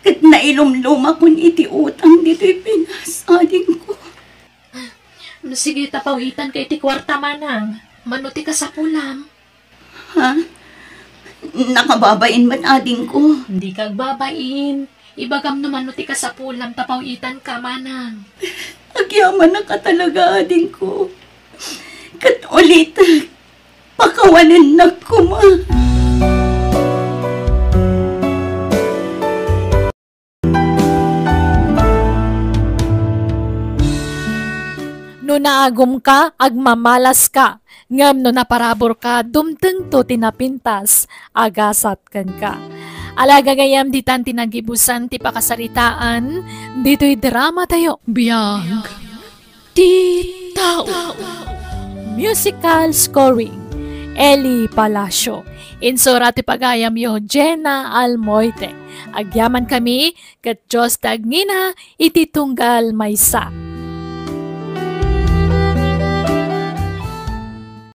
Ket nailumlumakon iti utang ditoy Pinas, adingko. No sige, tapawitanka iti kuarta, manang. Mano ti kasapulam? Ha? Nakababain met, adingko? Dika agbabain. Ibagam no mano ti kasapulam, tapawitanka, manang. Agyamanak a talaga, adingko. Ket ulitek, pakawanennak koma. No naagumka, agmamalaska, ngem no naparaburka, dumtengto ti napintas a gasat kenka. Ala, gagayyem, ditan ti nagibusan ti pakasaritaan ditoy dramatayo. Biag ti tao. Musical scoring, Eli Palacio. Insura ti pagayamyo, Jenna Almoite. Agyaman kami, ket Dios ti agngina iti tunggal maysa.